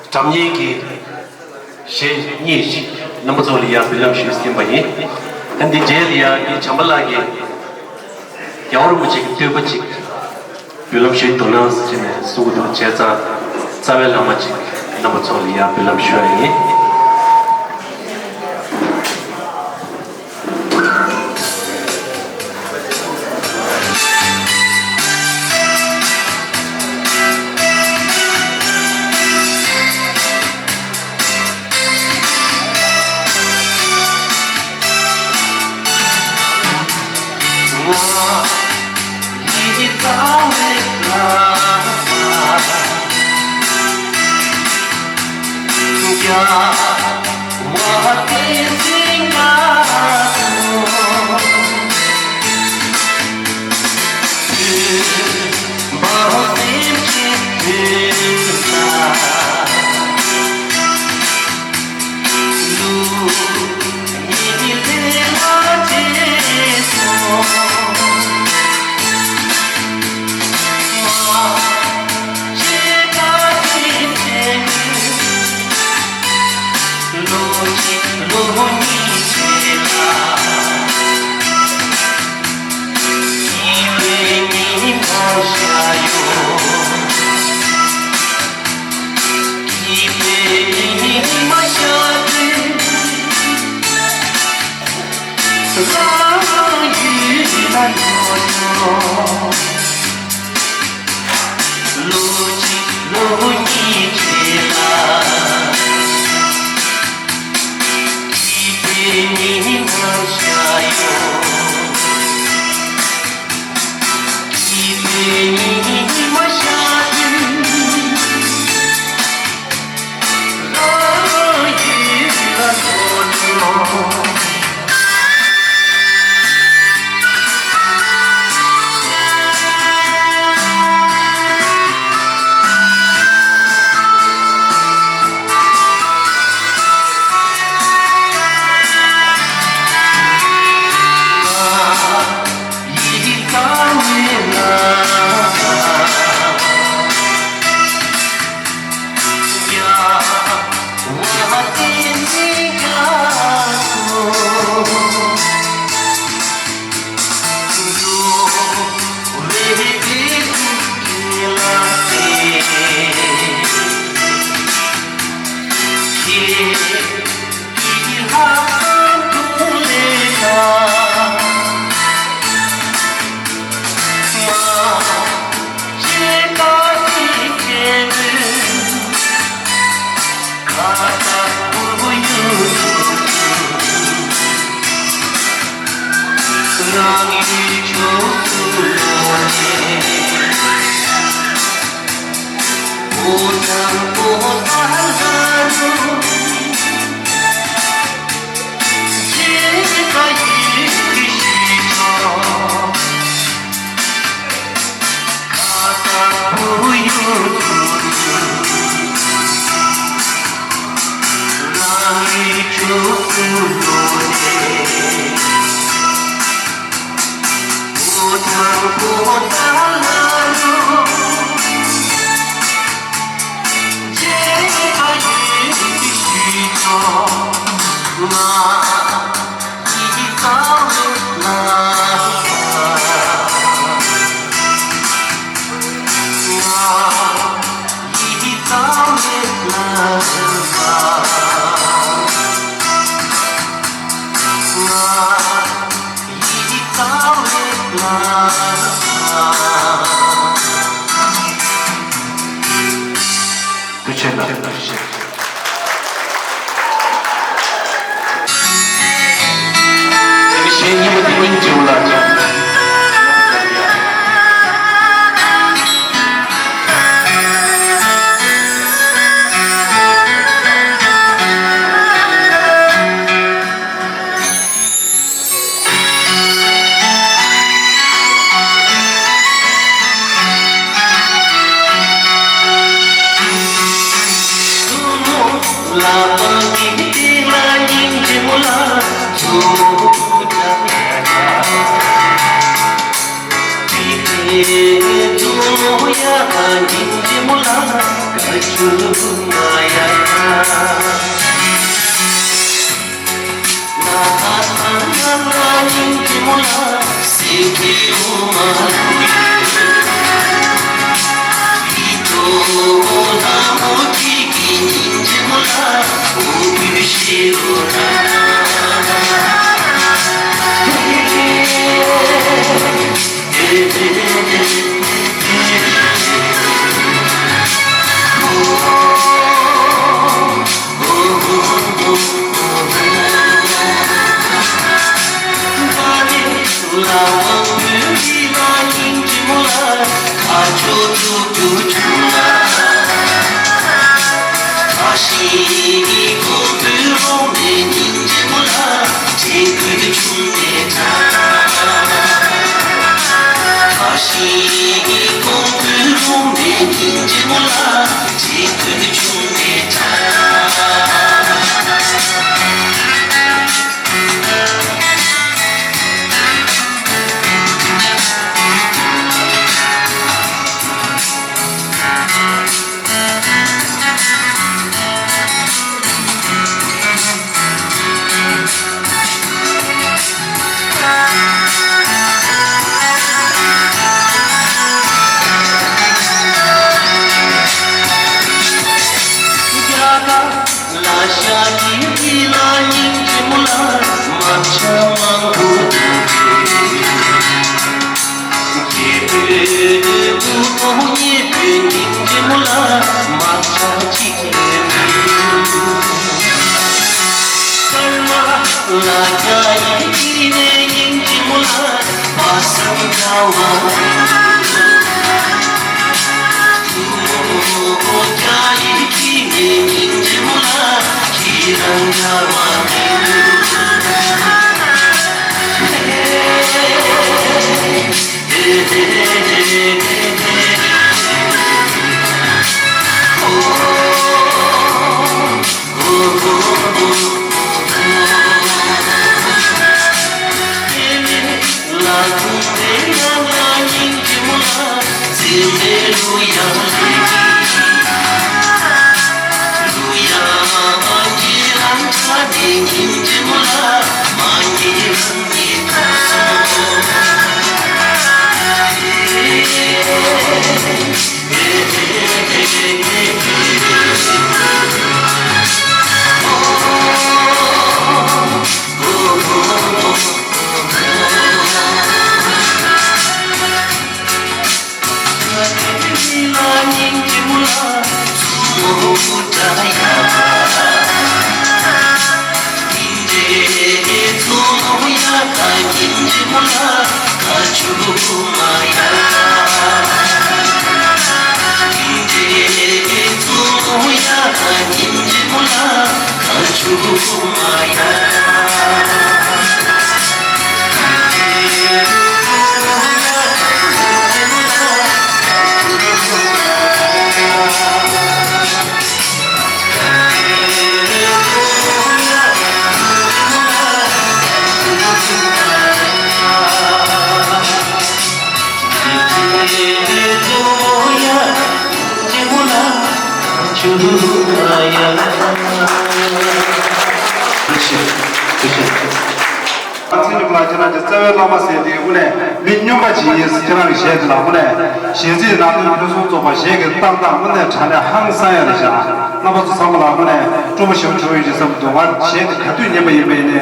སྒྲ་སྙན་གྱི་གཞས་གཉིས་ཤིག་རྣམ་པ་ཚོ་ལ་ཡ་འབུལ་ལམ་ཞུས་ཟིན་པ་ཡིན། ཨ་འདི་རྗེས་ལ་ཡ་འདི་བྱམས་པ་ལགས་ཀྱིས་རྒྱལ་བ་རིན་པོ་ཆེ་གི་བསྟོད་པ་ཅིག་འབུལ་ལམ་ཞུས་འདུག་ན་ཟེར་ནས་གསུང་གི་འདུག་བྱས་ཙང་རྩ་བའི་བླ་མ་ཅིག་རྣམ་པ་ཚོ་ལ་ཡ་འབུལ་ལམ་ཞུ་ཡ་ཡིན། ཐུགས་རྗེ་གནང་། ཐུགས་རྗེ་གནང་། དེ་ནི་གཞས་སྙན་པོ་དེ་སྙིང་རྗེ་པོ་ལ། ལ་ཤ་གི་དེ་ལ་སྙིང་རྗེ་མོ་ལ་མ་ཆ་མང་པོ་འདུག་གི། རྒྱལ་པོའི་བུ་མོ་ཉེ་པོའི་སྙིང་རྗེ་མོ་ལ་མ་ཆ་གཅིག་ཡོད་མི་འདུག་སྐར་མ་ལ་རྒྱ་ཡི་དེ་ནས་སྙིང་རྗེ་མོ་ལ་བ་སང་འདྲ་བ་མི་འདུག་ཨ་ཚེ་རིང་ལགས་ཁྱེད་རང་གི་རྩ་བའི་བླ་མ་ཟེར་དེ་དངོས་གནས་མི་སྨྱོན་པ་ཅིག་ཡིན། ཁྱེད་རང་གི་གཞས་དེ་ལ་དངོས་གནས་གཞས་ཚིག་ནང་དོན་ཕུན་སུམ་ཚོགས་པ། གཞས་ཀྱི་བཏང་སྟངས་དངོས་གནས་དྲང་གནས་ཧང་སང་ཡ་རེད་ཤག་རྣམ་པ་ཚོ་ཚང་མ་ལ་དངོས་གནས་སྤྲོ་པོ་ཞེ་པོ་བྱུང་ཡོད་ཅེས་བསམ་འདུག་ང་གཞས་དེ་ག་དུས་ཉན་པ་ཡིན་པ་ཡིན་ན་ཡང་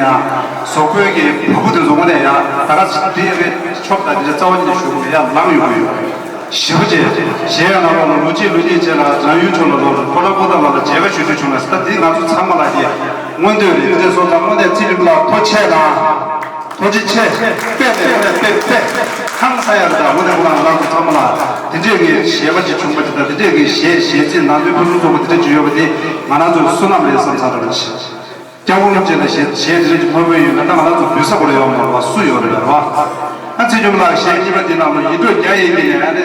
གཟུགས་པོའི་གི་བ་སྤུ་དེ་ཚོ་དངོས་གནས་ཡང་ད་ག་དེ་རེད་ཆོག་ད་དེ་རྩ་བ་ཉིད་ནས་ཞུ་དགོས་ཡ་ལངས་ཡོང་གི་ཡོད། ཞེ་པོ་ཅིག་གཞས་ཡང་ནང་ལོགས་ལ་ལོ་གཅིག་ལོ་གཉིས་རྗེས་ལ་རང་ཡུལ་ཕྱོགས་ལ་ལོག་རེད། ཕོ་བྲང་པོ་ཏཱ་ལ་ལ་མཇལ་ཁ་ཞུ་རྒྱུ་བྱུང་ན་ད་འདི་ང་ཚོ་ཚང་མ་ལ་དེ་མངོན་འདོད་རེད། དེ་སོང་ཙང་དངོས་གནས་ཚེ་རིང་ལགས་ཐུགས་རྗེ་ཆེ་དང་། ཐུགས་རྗེ་ཆེ། དཔེ་དེ་དཔེ་དཔེ་དཔེ་ཧང་སང་ཡ་རེད། ད་དངོས་གནས་ཁོ་རང་ང་ཚོ་ཚང་མ་ལ་དེ་འདྲས་ཀྱི་གཞས་པ་ཅིག་བྱུང་པ་དེ་དང་དེ་འདྲས་ཀྱི་གཞས་གཞས་ཚིག་ནང་དོན་ཕུན་སུམ་ཚོགས་པ་དེ་འདྲས་ཅིག་ཡོད་པ་དེ་ང་རང་ཚོའི་བསོད་ནམས་རེད་བསམ་ཚར་བ་ཅིག་སྐྱབས་མགོན་རིན་པོ་ཆེ་ལ་ཞེས་ཞེས་དེ་རིང་གི་མ་བོས་ཡོད་ན་ད་ང་རང་ཚོ་འབུལ་ས་ཁོ་རང་ཡོད་མ་རེད་བ། སུ་ཡོད་རེད་བ། ཨ་ཚེ་སྒྲོལ་མ་ལགས་གཞས་གཉིས་པ་འདི་ནང་ལ་ཡིད་འཕྲོག་རྒྱག་ཡས་ཀྱི་ནས་ཨ་ནི་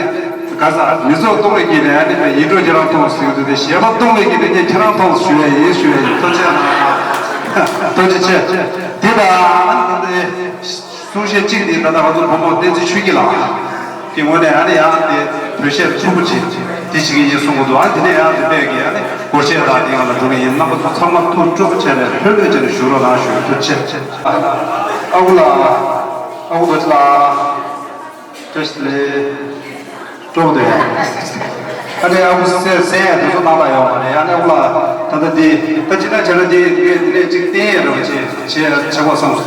ག་ས་མི་ཚོགས་སྟོང་བའི་གི་ནས་ཨ་ནི་ཡིད་འཕྲོག་ཁྱེད་རང་མཐོང་ཟེར་གྱི་འདུག་དེ་གཞས་པ་སྟོང་བའི་གི་ནས་ངས་ཁྱེད་རང་མཐོང་ཞུ་ཡས་ཡིན་ཞུ་ཡས་ཡིན། ཐུགས་རྗེ་ཆེ། ཐུགས་རྗེ་ཆེ། དེ་དང་ཨ་ནི་ད་ལྟའི། གསུང་བཤད་གཅིག་འདི་ད་ལྟ་ང་ཚོ་བུ་མོ་བསྟན་འཛིན་ཆོས་སྐྱིད་ལགས་ཀྱི་ངོས་ནས་ཨ་ནི་ཡང་དེ་བོད་གཞས་མཐུན་པོ་ཅིག་འདི་བྱེད་ཀྱི་ཡིན་གསུང་གི་འདུག་ཨ་འདི་ནས་ཡང་དེ་པས་ཀྱི་ཨ་ནི་སྒོར་གཞས་དང་དེ་ཡང་ལ་འགྲོ་གི་ཡིན། རྣམ་པ་ཚོ་ཚང་མ་ཐུགས་སྤྲོ་པོ་བྱས་ནས་ལྷོད་ལྷོད་བྱས་ནས་བཞུགས་རོགས་གནང་ཞུ། ཐུགས་རྗེ་ཆེ། ཨ་ཁུ་ལགས། ཨ་ཁུ་རྡོ་རྗེ་ལགས། བཀྲ་ཤིས་བདེ་ལེགས། སྤྲོ་པོ་འདུག་ཨ་ནི་ཨ་ཁུ་སེ་སེ་ཡ་དེ་ཚོ་གནང་དང་ཡོད་མ་རེད། ཨ་ནི་ཨ་ཁུ་ལགས་ད་ལྟ་འདི་ད་ཅི་ན་བྱས་ན་འདི་ངས་འདི་ནས་ཅིག་བསྟན་ཡས་རེད་བ། ཅིག་བྱས་བྱེད་དགོས་བསམ་སོང་།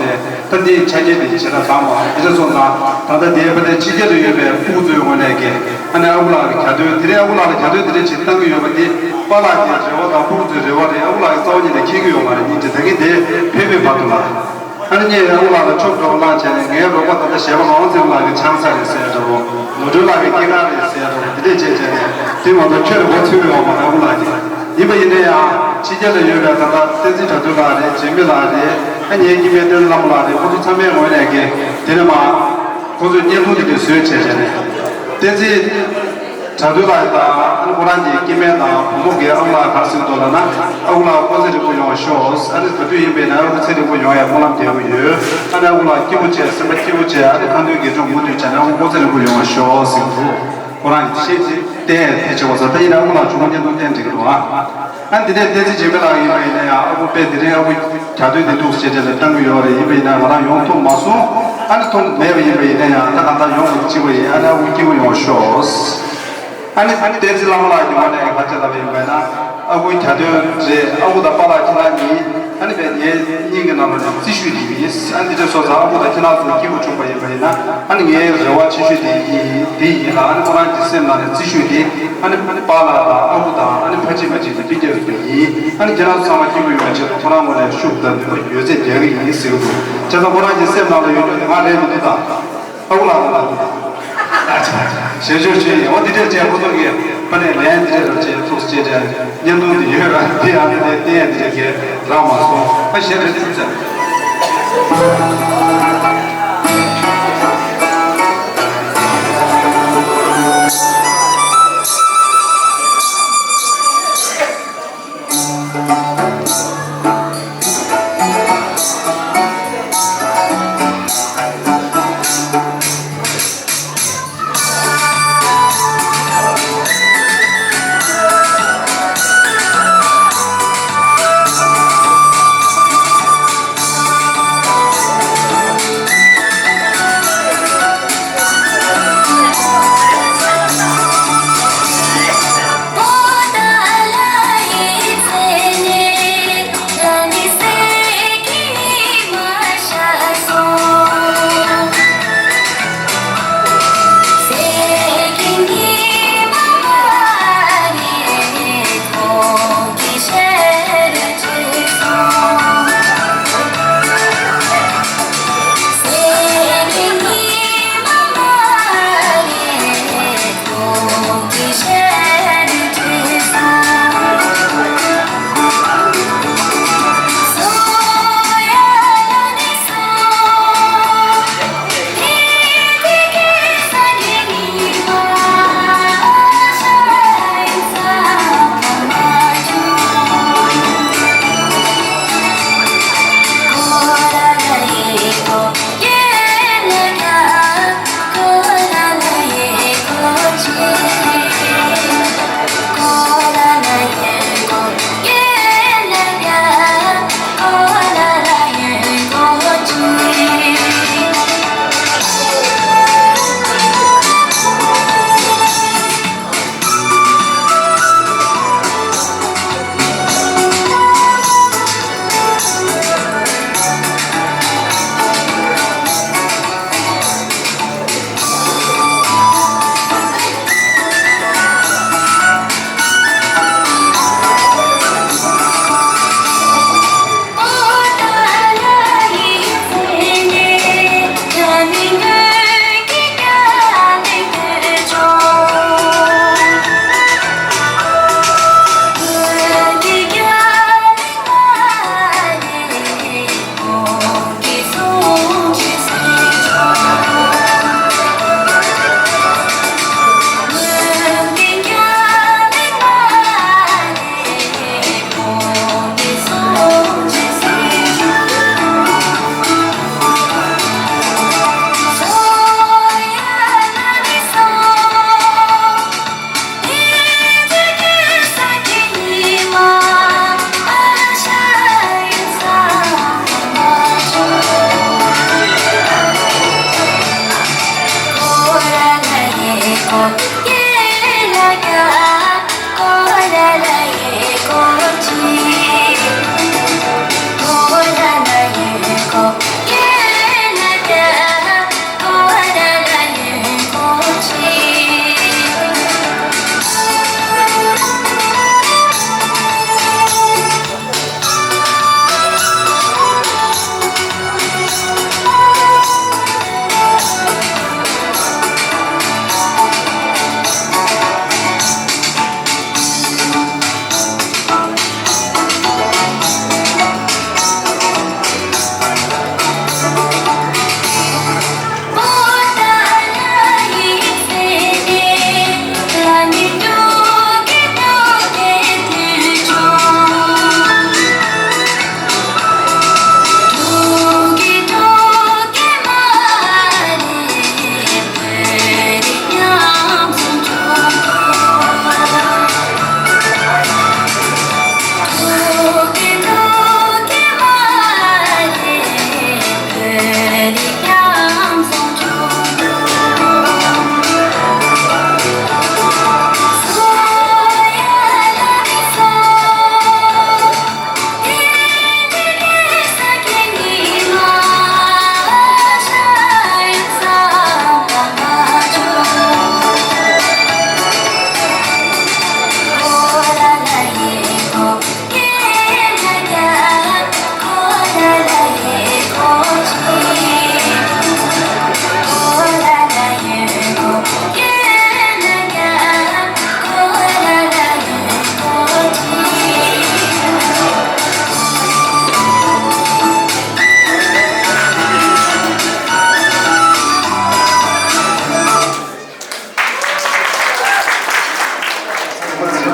ད་འདི་ཆ་རྐྱེན་འདི་བྱེད་ན་བཟང་བ་འདི་འདྲ་སོང་ཙང་ད་ལྟ་འདི་ཕ་ནས་ཕྱི་རྒྱལ་དུ་ཡོད་པའི་སྤུ་གུ་ཚོའི་ངོས་ནས་ཀྱི་ཨ་ནི་ཨ་ཁུ་ལགས་ཀྱི་གྱ་སྟོན་དེ་རིང་ཨ་ཁུ་ལགས་ལ་གྱ་སྟོན་འདི་འདྲ་ཅིག་བཏང་གི་ཡོད་པ་འདི་པཱ་ལགས་ཀྱི་རེ་བ་དང་སྤུ་གུ་ཚོའི་རེ་བ་རེད། ཨ་ཁུ་ལགས་ཀྱི་རྩ་བ་ཉིད་ནས་འཁྱེར་གྱི་ཡོད་མ་རེད། སྙིང་རྗེ། ད་གིན་འདི་ཕེབས་པའི་བར་དུ་ལ། ཨ་ནི་ངས་ཨ་ཁུ་ལགས་ལ་ཆོབ་འགྲོ་གླང་བྱས་ནས་ངའི་རོགས་པ་ད་ལྟ་གཞས་པ་ངག་དབང་ཚེ་རིང་ལགས་ཀྱི་ཆང་ས་རེད་ཟེར་འདྲ་བོ། ནོར་སྒྲོན་ལགས་ཀྱི་སྐྱེས་སྐར་རེད་ཟེར་འདྲ་བོ་འདི་འདྲས་བྱས་བྱས་ནས་དེ་ང་ཚོ་ཁྱོད་རེ་བ་ཚུད་ཡོང་བ་ཨ་ཁུ་ལགས་ཀྱིས། ཡིན་པ་ཡིན་ན་ཡང་ཕྱི་རྒྱལ་ལ་ཡོད་པའི་ད་ལྟ་བསྟན་འཛིན་དགྲ་འདུལ་ལགས་རེད། འཇིགས་མེད་ལགས་རེད། ཨ་ངའི་སྐྱེ་དམན་བསྟན་བླ་མ་ལགས་རེད། ཁོ་ཚོ་ཚང་མའི་ངོས་ནས་ཀྱི་དེ་ནས་མ་ཁོ་ཚོས་བརྙན་ཐུང་འདི་འདྲས་བཟོས་བྱས་བྱས་ནས་བསྟན་འཛིན། གྲྭ་བསྟུན་ལགས་དང་ཨ་ནི་ཁོ་རང་གི་སྐྱེ་དམན་དང་བུ་མོ་གིས་ཨ་ཁུ་ལགས་ག་རེ་ཟེར་གྱི་འདུག་ལབ་ན། ཨ་ཁུ་ལགས་སྐུ་ཚེ་རིང་པོ་ཡོང་བ་ཤོག་ཨ་ནི་ག་དུས་ཡིན་པའི་ན་ཨ་ཁུ་ཚེ་རིང་པོ་ཡོང་ཡ་སྨོན་ལམ་རྒྱག་གི་ཡོད། ཨ་ནི་ཨ་ཁུ་ལགས་སྐྱིད་པོ་བྱས་སེམས་པ་སྐྱིད་པོ་བྱས་ཨ་ནི་ཁ་འདོན་དགེ་སྦྱོང་མུ་མཐུད་བྱས་ན་ཨ་ཁུ་སྐུ་ཚེ་རིང་པོ་ཡོང་བ་ཤོག་ཟེར་གྱི་འདུག་ཁོ་རང་གིས་བཤད་ཚིག་བསྟན་དེ་བྱེད་དགོས་ས་ད་ཡིན་ན་ཨ་ཁུ་ལགས་བྱུང་བ་བརྙན་ཐུང་བསྟན་འགྲིག་གི་འདུག་ཨ། ཨ་ནི་དེ་ནས་བསྟན་འཛིན་འཇིགས་མེད་ལགས་ཡིན་པ་ཡིན་ན་ཡང་ཨ་ཁུ་དཔེ་དེ་རིང་ཨ་ཁུ་གྱ་སྟོན་དེ་འདུག་ཟེར་བྱས་ནས་བཏང་གི་ཡོད་རེད། ཡིན་པ་ཡིན་ན་ང་རང་ཡོང་ཐུབ་མ་སོང་། ཨ་ནི་ཐུབ་མེད་པ་ཡིན་པ་ཡིན་ན་ཡང་ད་གང་ལྟར་ཡོང་དགོས་ཅིག་པ་ཡིན། ཨ་ནི་ཨ་ཁུ་སྐྱིད་པོ་ཡོང་ཤོག་ཨ་ནི་ཨ་ནི་བསྟན་འཛིན་བླ་མ་ལགས་ཀྱི་ངོས་ནས་ག་ཅི་ལབ་ཡིན་པ་ཡིན་ན་ཨ་ཁུ་གྱ་སྟོན་རེད། ཨ་ཁུ་དང་པཱ་ལགས་ཁྱེད་རང་གཉིས་ཨ་ནི་བས་ངའི་སྙིང་གི་ནང་ལ་ནས་རྩིས་ཞུས་དེ་ཡིན། ཨ་ནི་འདི་འདྲ་སོང་ཙང་ཨ་ཁུ་དང་ཁྱེད་རང་ཚོ་སྐྱིད་པོ་བྱུང་པ་ཡིན་པ་ཡིན་ན་ཨ་ནི་ངའི་རེ་བ་ཆེ་ཤོས་དེ་ཡིན་དེ་ཡིན་ལ། ཨ་ནི་ཁོ་རང་གི་སེམས་ནང་ནས་རྩིས་ཞུས་དེ་ཨ་ནི་པཱ་ལགས་དང་ཨ་ཁུ་དང་ཨ་ནི་ཕ་གཅིག་མ་གཅིག་གི་འདི་སྐྱེས་པ་ཡིན། ཨ་ནི་ཁྱེད་རང་ཚོ་ཚང་མ་སྐྱིད་པོ་ཡོང་བའི་ཆེད་དུ་ཁོ་རང་ངོས་ནས་ཤུགས་དང་ནུས་པ་ཡོད་ཚད་རྒྱག་གི་ཡིན་ཟེར་གྱི་འདུག་བྱས་ཙང་ཁོ་རང་གི་སེམས་ནང་ལ་ཡོད་རྒྱུ་དེ་ང་རེད་མི་འདུག་ད། ཨ་ཁུ་ལགས་ལ་ལ་འདུག་ད། ཞལ་བཞུགས་ཞུས་ཡིན། འོ་འདི་འདྲས་བྱས་ཁོ་ཚོ་གིས་ཕ་ནས་ལན་འདི་འདྲས་ར་བྱས་ཐུགས་རྗེ་ཆེ། བརྙན་ཐུང་འདི་ཡོད་ར་འདི་ཨ་ནི་དེ་བསྟན་ཡ་འདི་འདྲས་གས་རག་མ་སོང་། ཨ་ཞལ་རེ་ཐུགས་རྗེ་ཆེ།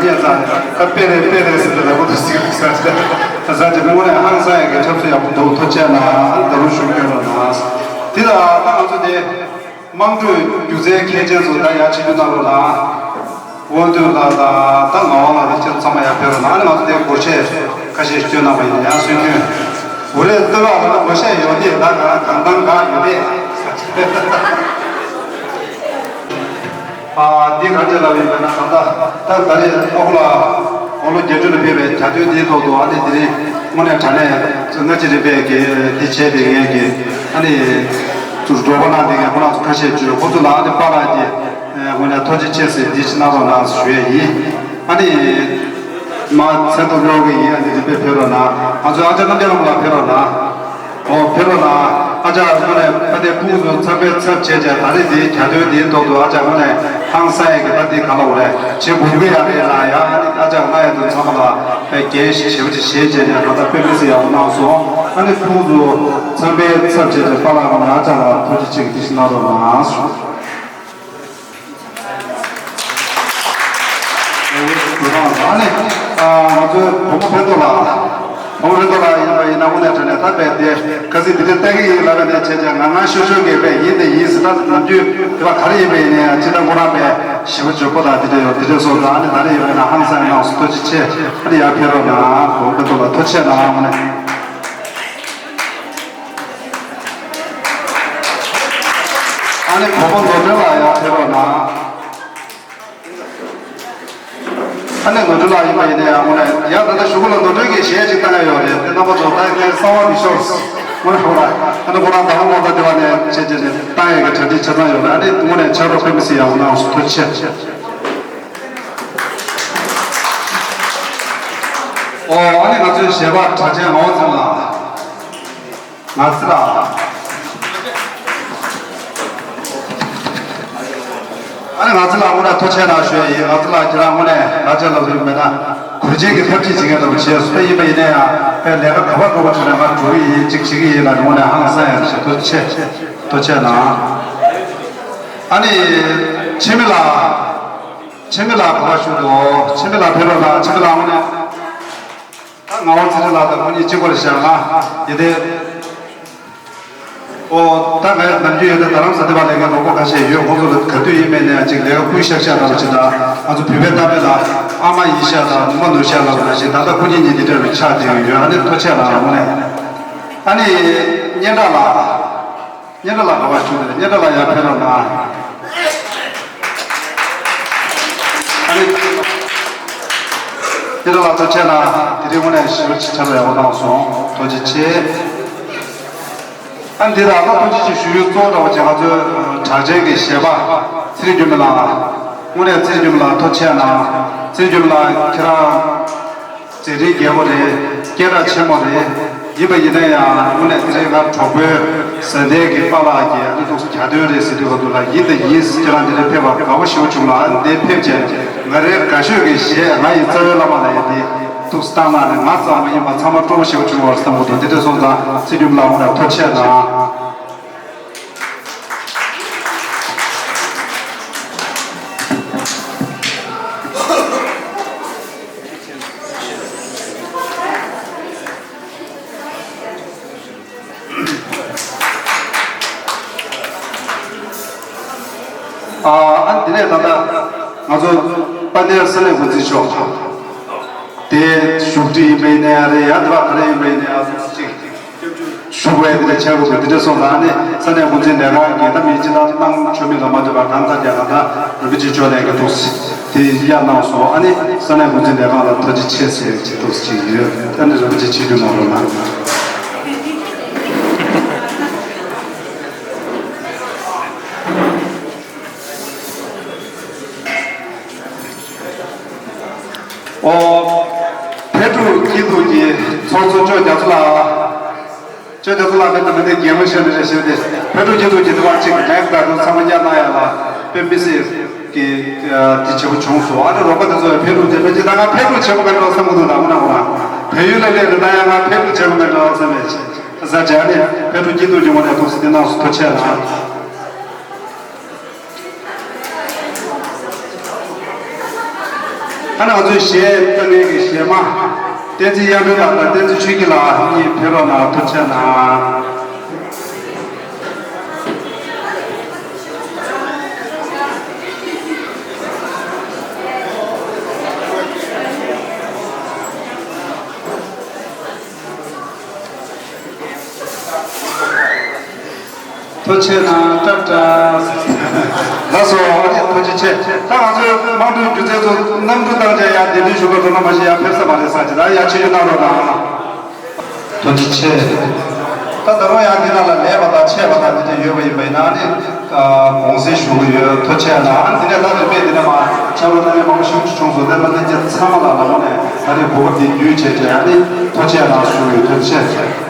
ཉེ་ཙང་ད་དཔེ་རེད་དཔེ་རེད་ཟེར་ཏེ་ལབ་པ་དང་གཅིག་རེད་ཟེར་ཏེ། ད་ཟ་ཅིག་དངོས་གནས་ཧང་སང་ཡག་གི་ཆབ་སྲིད་ཡག་པོ་འདུག་ཐུགས་རྗེ་ཆེ་གནང་། ཨ་ནི་ད་རུང་ཞུ་སྐྱོན་རོགས་གནང་། དེ་ལ་ད་ང་ཚོ་དེ་དམངས་ཁྲོད་སྒྱུ་རྩལ་མཁས་ཅན་ཚོ་ད་ཡར་ཆིབས་བསྒྱུར་གནང་རོགས་གནང་། དབང་འདུས་ལགས་དང་ད་ངག་དབང་ལགས་དང་ཁྱེད་ཚོ་ཚང་མ་ཡར་ཕེབས་རོགས་གནང་། ཨ་ནི་ང་ཚོ་དེ་སྒོར་གཞས་ཁ་ཤས་ཤིག་བཏོན་གནང་བ་ཡིན་ན་ཡང་སུན་སྐྱོན། འུ་རེ་ལྟོས་པ་ལ་སྒོར་གཞས་ཡོད་དེ་ད་གང་གང་གང་ཡོད་དེ། ཨ་འདི་གང་བྱས་ལབ་ཡིན་པས་ན་གང་ལྟར་ད་ད་རེས་ཨ་ཁུ་ལགས་དགུང་ལོ་བརྒྱད་ཅུ་ལ་ཕེབས་པའི་གྱ་སྟོན་འདིའི་ཐོག་ཏུ་ཨ་ནི་དེ་རིང་དངོས་གནས་དྲང་གནས་ཚོ་སྔ་ཕྱི་རིམ་པས་ཀྱི་འདི་བྱས་ཏེ་ངས་ཀྱི་ཨ་ནི་ཚུར་འགྲོ་པ་གནང་དེ་ངས་ཁོ་རང་ཚོ་ཁ་ཤས་བརྗོད། ཁོ་ཚོ་ལ་ཨ་ནི་པཱ་ལགས་ཀྱི་དངོས་གནས་ཐུགས་རྗེ་ཆེ་ཟེར་འདི་ཕྱི་ནང་རོགས་གནང་ཞུ་ཡས་ཡིན། ཨ་ནི་མ་མཚན་ཐོ་སློག་གི་ཡིན། ཨ་ནི་རིམ་པས་ཕེབས་རོགས་གནང་། ང་ཚོའི་ཨ་ཅག་རྣམ་རྒྱལ་ལགས་ལ་ཕེབས་རོགས་གནང་། ཨོ་ཕེབས་རོགས་གནང་། ཨ་ཅག་དངོས་གནས་ཕ་དེ་ཕུགས་སུ་འཚམས་པའི་ཚབ་བྱས་བྱས་ད་རེས་འདིའི་གྱ་སྟོན་འདིའི་ཐོག་ཏུ་ཨ་ཅག་དངོས་གནས་ཧང་སང་ཡས་ཀྱི་ད་འདི་ག་ལ་འོ་རེད་བྱེད་དགོས་ཀྱི་ཡ་རེད་ལ་ཡ། ཨ་ནི་ཨ་ཅག་ང་ཡ་དུ་ཚང་མ་ལ་དཔེ་འགན་ཞེ་པོ་ཅིག་བཞེས་བྱས་ནས་ང་ད་དཔེ་མི་སྲིད་ཡག་པོ་གནང་སོང་། ཨ་ནི་ཕུགས་སུ་འཚམས་པའི་ཚབ་བྱས་བྱས་པཱ་ལགས་ང་ཨ་ཅག་ལ་ཐུགས་རྗེ་ཆེ་གི་འདི་ཞིག་གནང་རོགས་གནང་། ཨ་ནི་ང་ཚོའི་བུ་མོ་ཕན་ཐོགས་ལགས། བུ་མོ་ཕན་ཐོགས་ལགས་ཡིན་པ་ཡིན་ན་དངོས་གནས་དྲང་གནས་ད་དཔེ་དེ་ག་ཚོད་འདི་འདྲ་ལྟ་གི་ཡིན་ལབ་པ་ནས་བྱས་བྱས་ང་ང་ཤོད་ཤོད་ཀྱི་དཔེ་ཡིན་དེ་ཡིན་ཟེར། ད་ནམ་རྒྱུན་དེ་བ་ག་རེ་ཡིན་པ་ཡིན་ནའི་ཅི་ད་ཁོ་རང་དཔེ་ཞེ་པོ་འཇོན་པོ་དང་དེ་འདྲ་ཡོད་དེ་འདྲ་སོང་ཙང་། ཨ་ནི་ད་རེས་ཡོད་པ་ན་ཧང་སང་གནང་སོང་། ཐུགས་རྗེ་ཆེ། ཨ་ནི་ཡར་ཕེབས་རོགས་གནང་། བུ་མོ་ཕན་ཐོགས་ལགས་ཐུགས་རྗེ་ཆེ་གནང་། ཨ་ནི། ཨ་ནི་བུ་མོ་ནོར་སྒྲོན་ལགས་ཡར་ཕེབས་རོགས་གནང་། ཨ་ནི་ནོར་སྒྲོན་ལགས་ཡིན་པ་ཡིན་ན་ཡང་དངོས་གནས་ཡང་ད་ལྟ་གཞུག་གུ་ལ་ནོར་སྒྲོན་གྱི་གཞས་ཅིག་བཏང་ཡ་ཡོད་རེད། དེ་རྣམ་པ་ཚོ་ད་ངས་གསང་བ་མི་ཤོར། དངོས་གནས་ཁོ་རང་ཨ་ནི་ཁོ་རང་ད་ལོ་ངོ་ད་དེ་བ་ནས་བྱས་བྱས་ནས་བཏང་ཡ་གི་གྲ་སྒྲིག་ཆ་ཚང་ཡོད་རེད། ཨ་ནི་དངོས་གནས་ཕྱག་རོགས་དཔེ་མི་སྲིད་ཡག་པོ་གནང་སོང་། ཐུགས་རྗེ་ཆེ། ཨོ་ཨ་ནི་ང་ཚོའི་གཞས་པ་གྲགས་ཅན་ངག་དབང་ཚེ་རིང་ལགས། ང་ཚེ་ལགས། ཨ་ནི་ང་ཚེ་ལགས་དངོས་གནས་ཐུགས་རྗེ་ཆེ་གནང་ཞུ་ཡ་ཡིན། ང་ཚེ་ལགས་ཁྱེད་རང་དངོས་གནས་ང་ཚེ་ལགས་ལབ་ཡོད་མེད་ན་གུས་བརྩི་གི་ཐབས་ཤེས་བྱེད་མཁན་འདྲ་པོ་བྱས་སོང་། དེ་ཡིན་པ་ཡིན་ན་ཡང་དཔེ་ལས་ཀ་ག་པར་འགྲོ་པ་བྱུང་ན་ང་འགྲོ་གི་ཡིན། གཅིག་བྱེད་ཀྱི་ཡིན་ལ་དངོས་གནས་ཧང་སང་ཡ་ཞེ་ཐུགས་རྗེ་ཆེ། ཐུགས་རྗེ་ཆེ་གནང་། ཨ་ནི་འཆི་མེད་ལགས། འཆི་མེད་ལགས་ག་པར་བཞུགས་འདུག་འཆི་མེད་ལགས་ཕེབས་རོགས་གནང་། འཆི་མེད་ལགས་དངོས་གནས། ད་ངག་དབང་ཚེ་རིང་ལགས་དང་ཁོ་གཉིས་གཅིག་པར་བཞག་ན་ཡིན་ཏེ། ཨོ་ད་ང་ཡང་ནམ་རྒྱུན་ཡོད་དེ་རྡ་རམ་ས་ལ་དེ་བ་ལས་ཀའི་རོགས་པ་ཁ་ཤས་ཡོད། ཁོང་ཚོ་ལ་ག་དུས་ཡིན་མིན་ནས་ཅིག་ལས་ཀ་སྐུལ་ཤག་ཤག་རང་བྱེད། ད་ང་ཚོ་བོད་པའི་གཏམ་དཔེ་ལ་ཨ་མ་ཡིན་ཤག་དང་ནུ་མ་ནུ་ཤག་ལབ་པ་ནང་བཞིན་ད་ལྟ་ཁོ་གཉིས་གཉིས་འདི་འདྲ་རུ་ཆགས་བསྡད་ཡོད། ཨ་ནི་ཐུགས་རྗེ་ཆེ་ལ་དངོས་གནས། ཨ་ནི་སྙན་གྲགས་ལགས། སྙན་གྲགས་ལགས་ག་པར་བཞུགས་འདུག་སྙན་གྲགས་ལགས་ཡར་ཕེབས་རོགས་གནང་། ཨ་ནི། སྙན་གྲགས་ལགས་ཐུགས་རྗེ་ཆེ་གནང་། དེ་རིང་དངོས་གནས་ཞེ་པོ་ཅིག་ཆ་རོགས་ཡག་པོ་གནང་སོང་། ཐུགས་རྗེ་ཆེ། ཨ་ནི་འདི་ལ་ད་ཐུགས་རྗེ་ཆེ་ཞུ་ཡུལ་གཙོ་བོ་འདྲ་པོ་ཅིག་ང་ཚོའི་གྲགས་ཅན་གྱི་གཞས་པ་ཚེ་རིང་འགྱུར་མེད་ལགས། དངོས་གནས་ཚེ་རིང་འགྱུར་མེད་ལགས་ཐུགས་རྗེ་ཆེ་གནང་། ཚེ་རིང་འགྱུར་མེད་ལགས་ཁྱེད་རང་མཛད་འཕྲིན་རྒྱས་པོ་རེད། སྐད་གྲགས་ཆེན་མོ་རེད། ཡིན་པ་ཡིན་ན་ཡང་དངོས་གནས་དེ་རིང་ང་གྲོགས་པོའི་བཟའ་ཟླའི་གི་པཱ་ལགས་ཀྱིས་ཨ་ནི་ཐུགས་སུ་གྱ་སྟོན་རེད་ཟེར་དུས་ག་དུས་ལ་ཡིན་དང་ཡིན། ཁྱེད་རང་འདི་ནས་ཕེབས་པ་དགའ་པོ་ཞེ་པོ་བྱུང་ལ། ཨ་ནི་འདིར་ཕེབས་བྱས་ང་རའི་དགའ་ཤོས་ཀྱི་གཞས་ང་ཡི་རྩ་བའི་བླ་མ་ལ་ཡ་འདི་ཐུགས་སུ་བཏང་གནང་ནས་ང་ཙམ་མ་ཡིན་པ་ཚང་མ་སྤྲོ་པོ་ཞེ་པོ་བྱུང་བར་བསམ་གྱི་འདུག་འདི་འདྲ་སོང་ཙང་ཚེ་རིང་འགྱུར་མེད་ལགས་དངོས་གནས་ཐུགས་རྗེ་ཆེ་གནང་། ཨ་ཨ་འདི་ནས་ད་ལྟ་ང་ཚོ་དཔལ་ལྡན་ས་གནས་འགོ་འཛིན་མཆོག་དེ་བཞུགས་ཁྲི་ཡིན་པ་ཡིན་ནའི་ཨ་རེ་ཡ་དེ་བ་ག་རེ་ཡིན་པ་ཡིན་ནའི་ཨ་ཙི་ཅིག་བཞུགས་པའི་དེ་འདྲ་ཆགས་དགོས་འདི་འདྲ་སོང་ཙང་ཨ་ནི་ས་གནས་འགོ་འཛིན་ལས་ཁང་གིས་ད་མི་སྤྱི་དང་གནང་ཆོག་མིན་ལ་མ་ལྟོས་པར་གང་ལྟར་ཀྱང་ང་ད་རིན་པོ་ཆེ་མཆོག་ནས་གི་འདུག་སེ་དེ་གཡར་གནང་སོང་། ཨ་ནི་ས་གནས་འགོ་འཛིན་ལས་ཁང་ལ་ཐུགས་རྗེ་ཆེ་ཟེར་གྱི་འདུག་སེ་ཅིག་ཡོད། ཨ་ནི་རིན་པོ་ཆེ་ཆིབས་བསྒྱུར་གནང་རོགས་གནང་། ཨོ། ཕེབས་དྲུག་སྐྱིད་སྡུག་གི་ཚོགས་གཙོ་ཅོ་རྒྱ་མཚོ་ལགས། ཅོ་རྒྱ་མཚོ་ལགས་མེད་དུ་མི་འདི་རྒན་མོ་ཤོད་ནི་རེད་ཤོད་དེ། ཕེབས་དྲུག་སྐྱིད་སྡུག་གི་དུ་བ་གཅིག་མེད་ད་དུ་ཚང་མ་གཡར་གནང་ཡ་ལ་དཔེ་མི་སྲིད་ཀྱི་དེ་བྱེད་པོ་བྱུང་སོང་། ཨ་ནི་རོགས་པ་དེ་ཚོ་ཡང་ཕེབས་དྲུག་དེ་ཕལ་ཆེར་ད་ང་ཕེབས་དྲུག་བྱེད་པོ་མེད་འགྲོ་བསམ་གི་འདུག་ད་ཁོ་ན་ཁོ་ན་བལ་ཡུལ་ལ་སླེབས་ནས་ད་ཡང་ང་ཕེབས་དྲུག་བྱེད་པོ་མེད་འགྲོ་བསམ་མེད། ས་ཆ་ནས་ཕེབས་དྲུག་སྐྱིད་སྡུག་གི་ངོ་ནས་ཐུགས་སུ་དེ་གནང་སོང་། ཐུགས་རྗེ་ཆེ་གནང་། ད་ང་ཚོའི་གཞས་བཏང་མཁན་གྱི་གཞས་མ། བསྟན་འཛིན་དབྱངས་སྒྲོན་ལགས་དང་བསྟན་འཛིན་ཆོས་སྐྱིད་ལགས་གཉིས་ཕེབས་རོགས་གནང་། ཐུགས་རྗེ་གནང་། ཐུགས་རྗེ་གནང་། ཀྲབ་ཀྲབ། ལགས་སོ། ཨ་ནི་ཐུགས་རྗེ་ཆེ། ད་ང་ཚོའི་དམངས་ཁྲོད་སྒྱུ་རྩལ་ཚོ་གནམ་གྲུ་བཏང་རྗེས་ཡར་གདན་འདྲེན་ཞུ་གར་འགྲོ་ན་མ་གཞི་ཡར་ཕེབས་ས་མ་རེད་ཟེར་གྱི། ད་ཡར་ཆིབས་བསྒྱུར་གནང་རོགས་གནང་། ཐུགས་རྗེ་ཆེ། ད་ད་རུང་ཡང་འདི་ནང་ལ་ལས་པ་དང་ཆད་པ་དང་འདི་འདྲ་ཡོད་པ་ཡིན་པ་ཡིན་ན་ནི། ཨ། དགོངས་སེལ་ཞུ་གི་ཡོད། ཐུགས་རྗེ་གནང་། ཨ་ནི་འདི་ནས་ད་རིམ་པས་འདི་ནས་མར་ཆབ་རོམ་གནང་མཁན་མང་པོ་ཞེ་པོ་ཅིག་བྱུང་སོང་། དེ་ལ་ལྷན་རྒྱས་ཚང་མ་ལ་ལ་མོ་ནས་ད་རེས་གོ་སྐབས་འདི་བརྒྱུད་བྱས་ཏེ། ཨ་ནི་ཐུགས་རྗེ་གནང་ཞུ་གི་ཡོད། ཐུགས་རྗེ་ཆེ།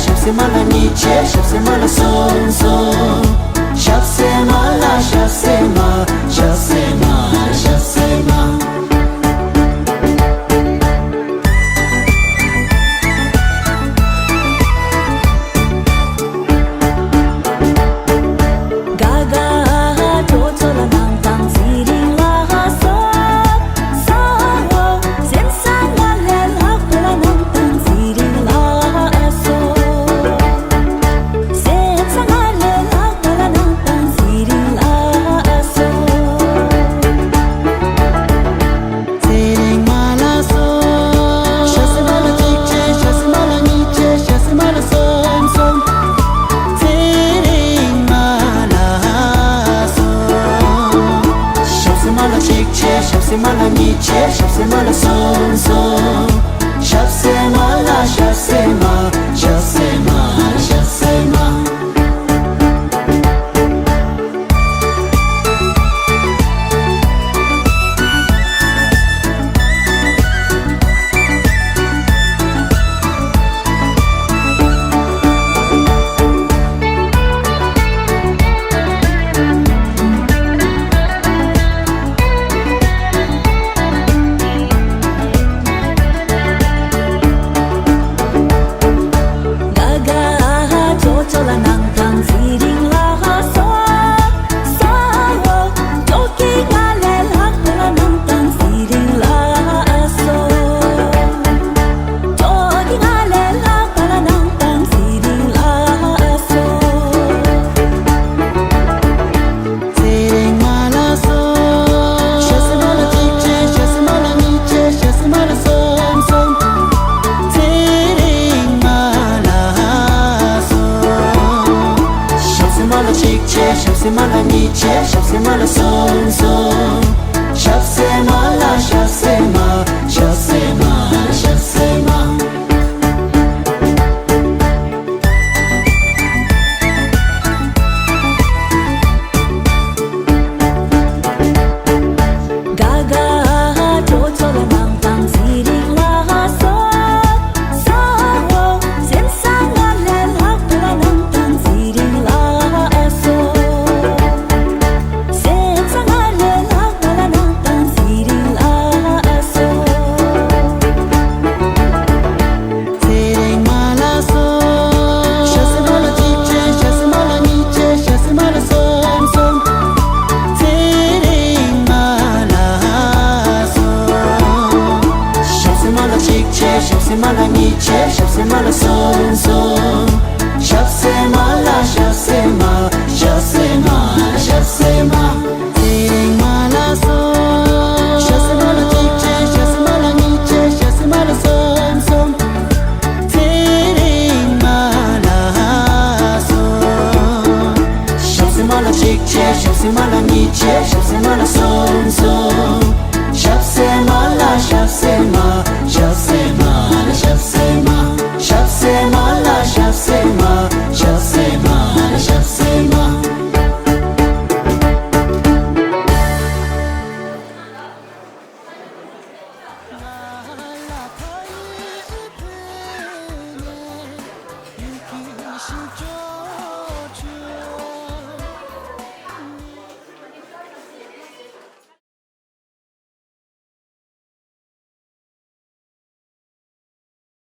ཞབས་སེ་མ་ལ་གཉིས་བྱས་ཞབས་སེ་མ་ལ་གསུམ་གསུམ། ཞབས་སེ་མ་ལ་ཞབས་སེ་མ་ཞབས་སེ་མ་ཞབས་སེ་མ། ཚེ་རིང་མ་ལ་གསུམ། ཞབས་སེ་མ་ལ་གཅིག་བྱས་ཞབས་སེ་མ་ལ་གཉིས་བྱས་ཞབས་སེ་མ་ལ་གསུམ་གསུམ། ཚེ་རིང་མ་ལ་གསུམ། ཞབས་སེ་མ་ལ་གཅིག་བྱས་ཞབས་སེ་མ་ལ་གཉིས་བྱས་ཞབས་སེ་མ་ལ་གསུམ་གསུམ། ཞབས་སེ་མ་ལ་ཞབས་སེ་མ་ཞབས་སེ་མ་ཞབས་སེ་མ། ཚེ་རིང་མ་ལ་གསུམ། ཞབས་སེ་མ་ལ་གཅིག་བྱས་ཞབས་སེ་མ་ལ་གཉིས་བྱས་ཞབས་སེ་མ་ལ་གསུམ་གསུམ། ཚེ་རིང་མ་ལ་གསུམ། ཞབས་སེ་མ་ལ་གཅིག་བྱས་ཞབས་སེ་མ་ལ་གཉིས་བྱས་ཞབས་སེ་མ་ལ་གསུམ་གསུམ། ཞབས་སེ་མ་ལ་ཞབས་སེ་མ་ཞབས་སེ་མ་ཞབས་སེ་མ། ཚེ་རིང་མ་ལ་གསུམ། ཞབས་སེ་མ་ལ་གཅིག་བྱས་ཞབས་སེ་མ་ལ་གཉིས་བྱས་ཞབས་སེ་མ་ལ་གསུམ་གསུམ། ཚེ་རིང་མ་ལ་གསུམ། ཞབས་སེ་མ་ལ་གཅིག་བྱས་ཞབས་སེ་མ་ལ་གཉིས་བྱས་ཞབས་སེ་མ་ལ་གསུམ་གསུམ། ཞབས་སེ་མ་ལ་ཞབས་སེ་མ་ཞབས་སེ་མ་ཞབས་སེ་མ། ཚེ་རིང་མ་ལ་གསུམ། ཞབས་སེ་མ་ལ་གཅིག་བྱས་ཞབས་སེ་མ་ལ་གཉིས་བྱས་ཞབས་སེ་མ་ལ་གསུམ་གསུམ། ཚེ་རིང་མ་ལ་གསུམ། ཞབས་སེ་མ་ལ་གཅིག་བྱས་ཞབས་སེ་མ་ལ་གཉིས་བྱས་ཞབས་སེ་མ་ལ་གསུམ་གསུམ། ཞབས་སེ་མ་ལ་ཞབས་སེ་མ་ཞབས་སེ་མ་ཞབས་སེ་མ། ཞབས་སེ་མ་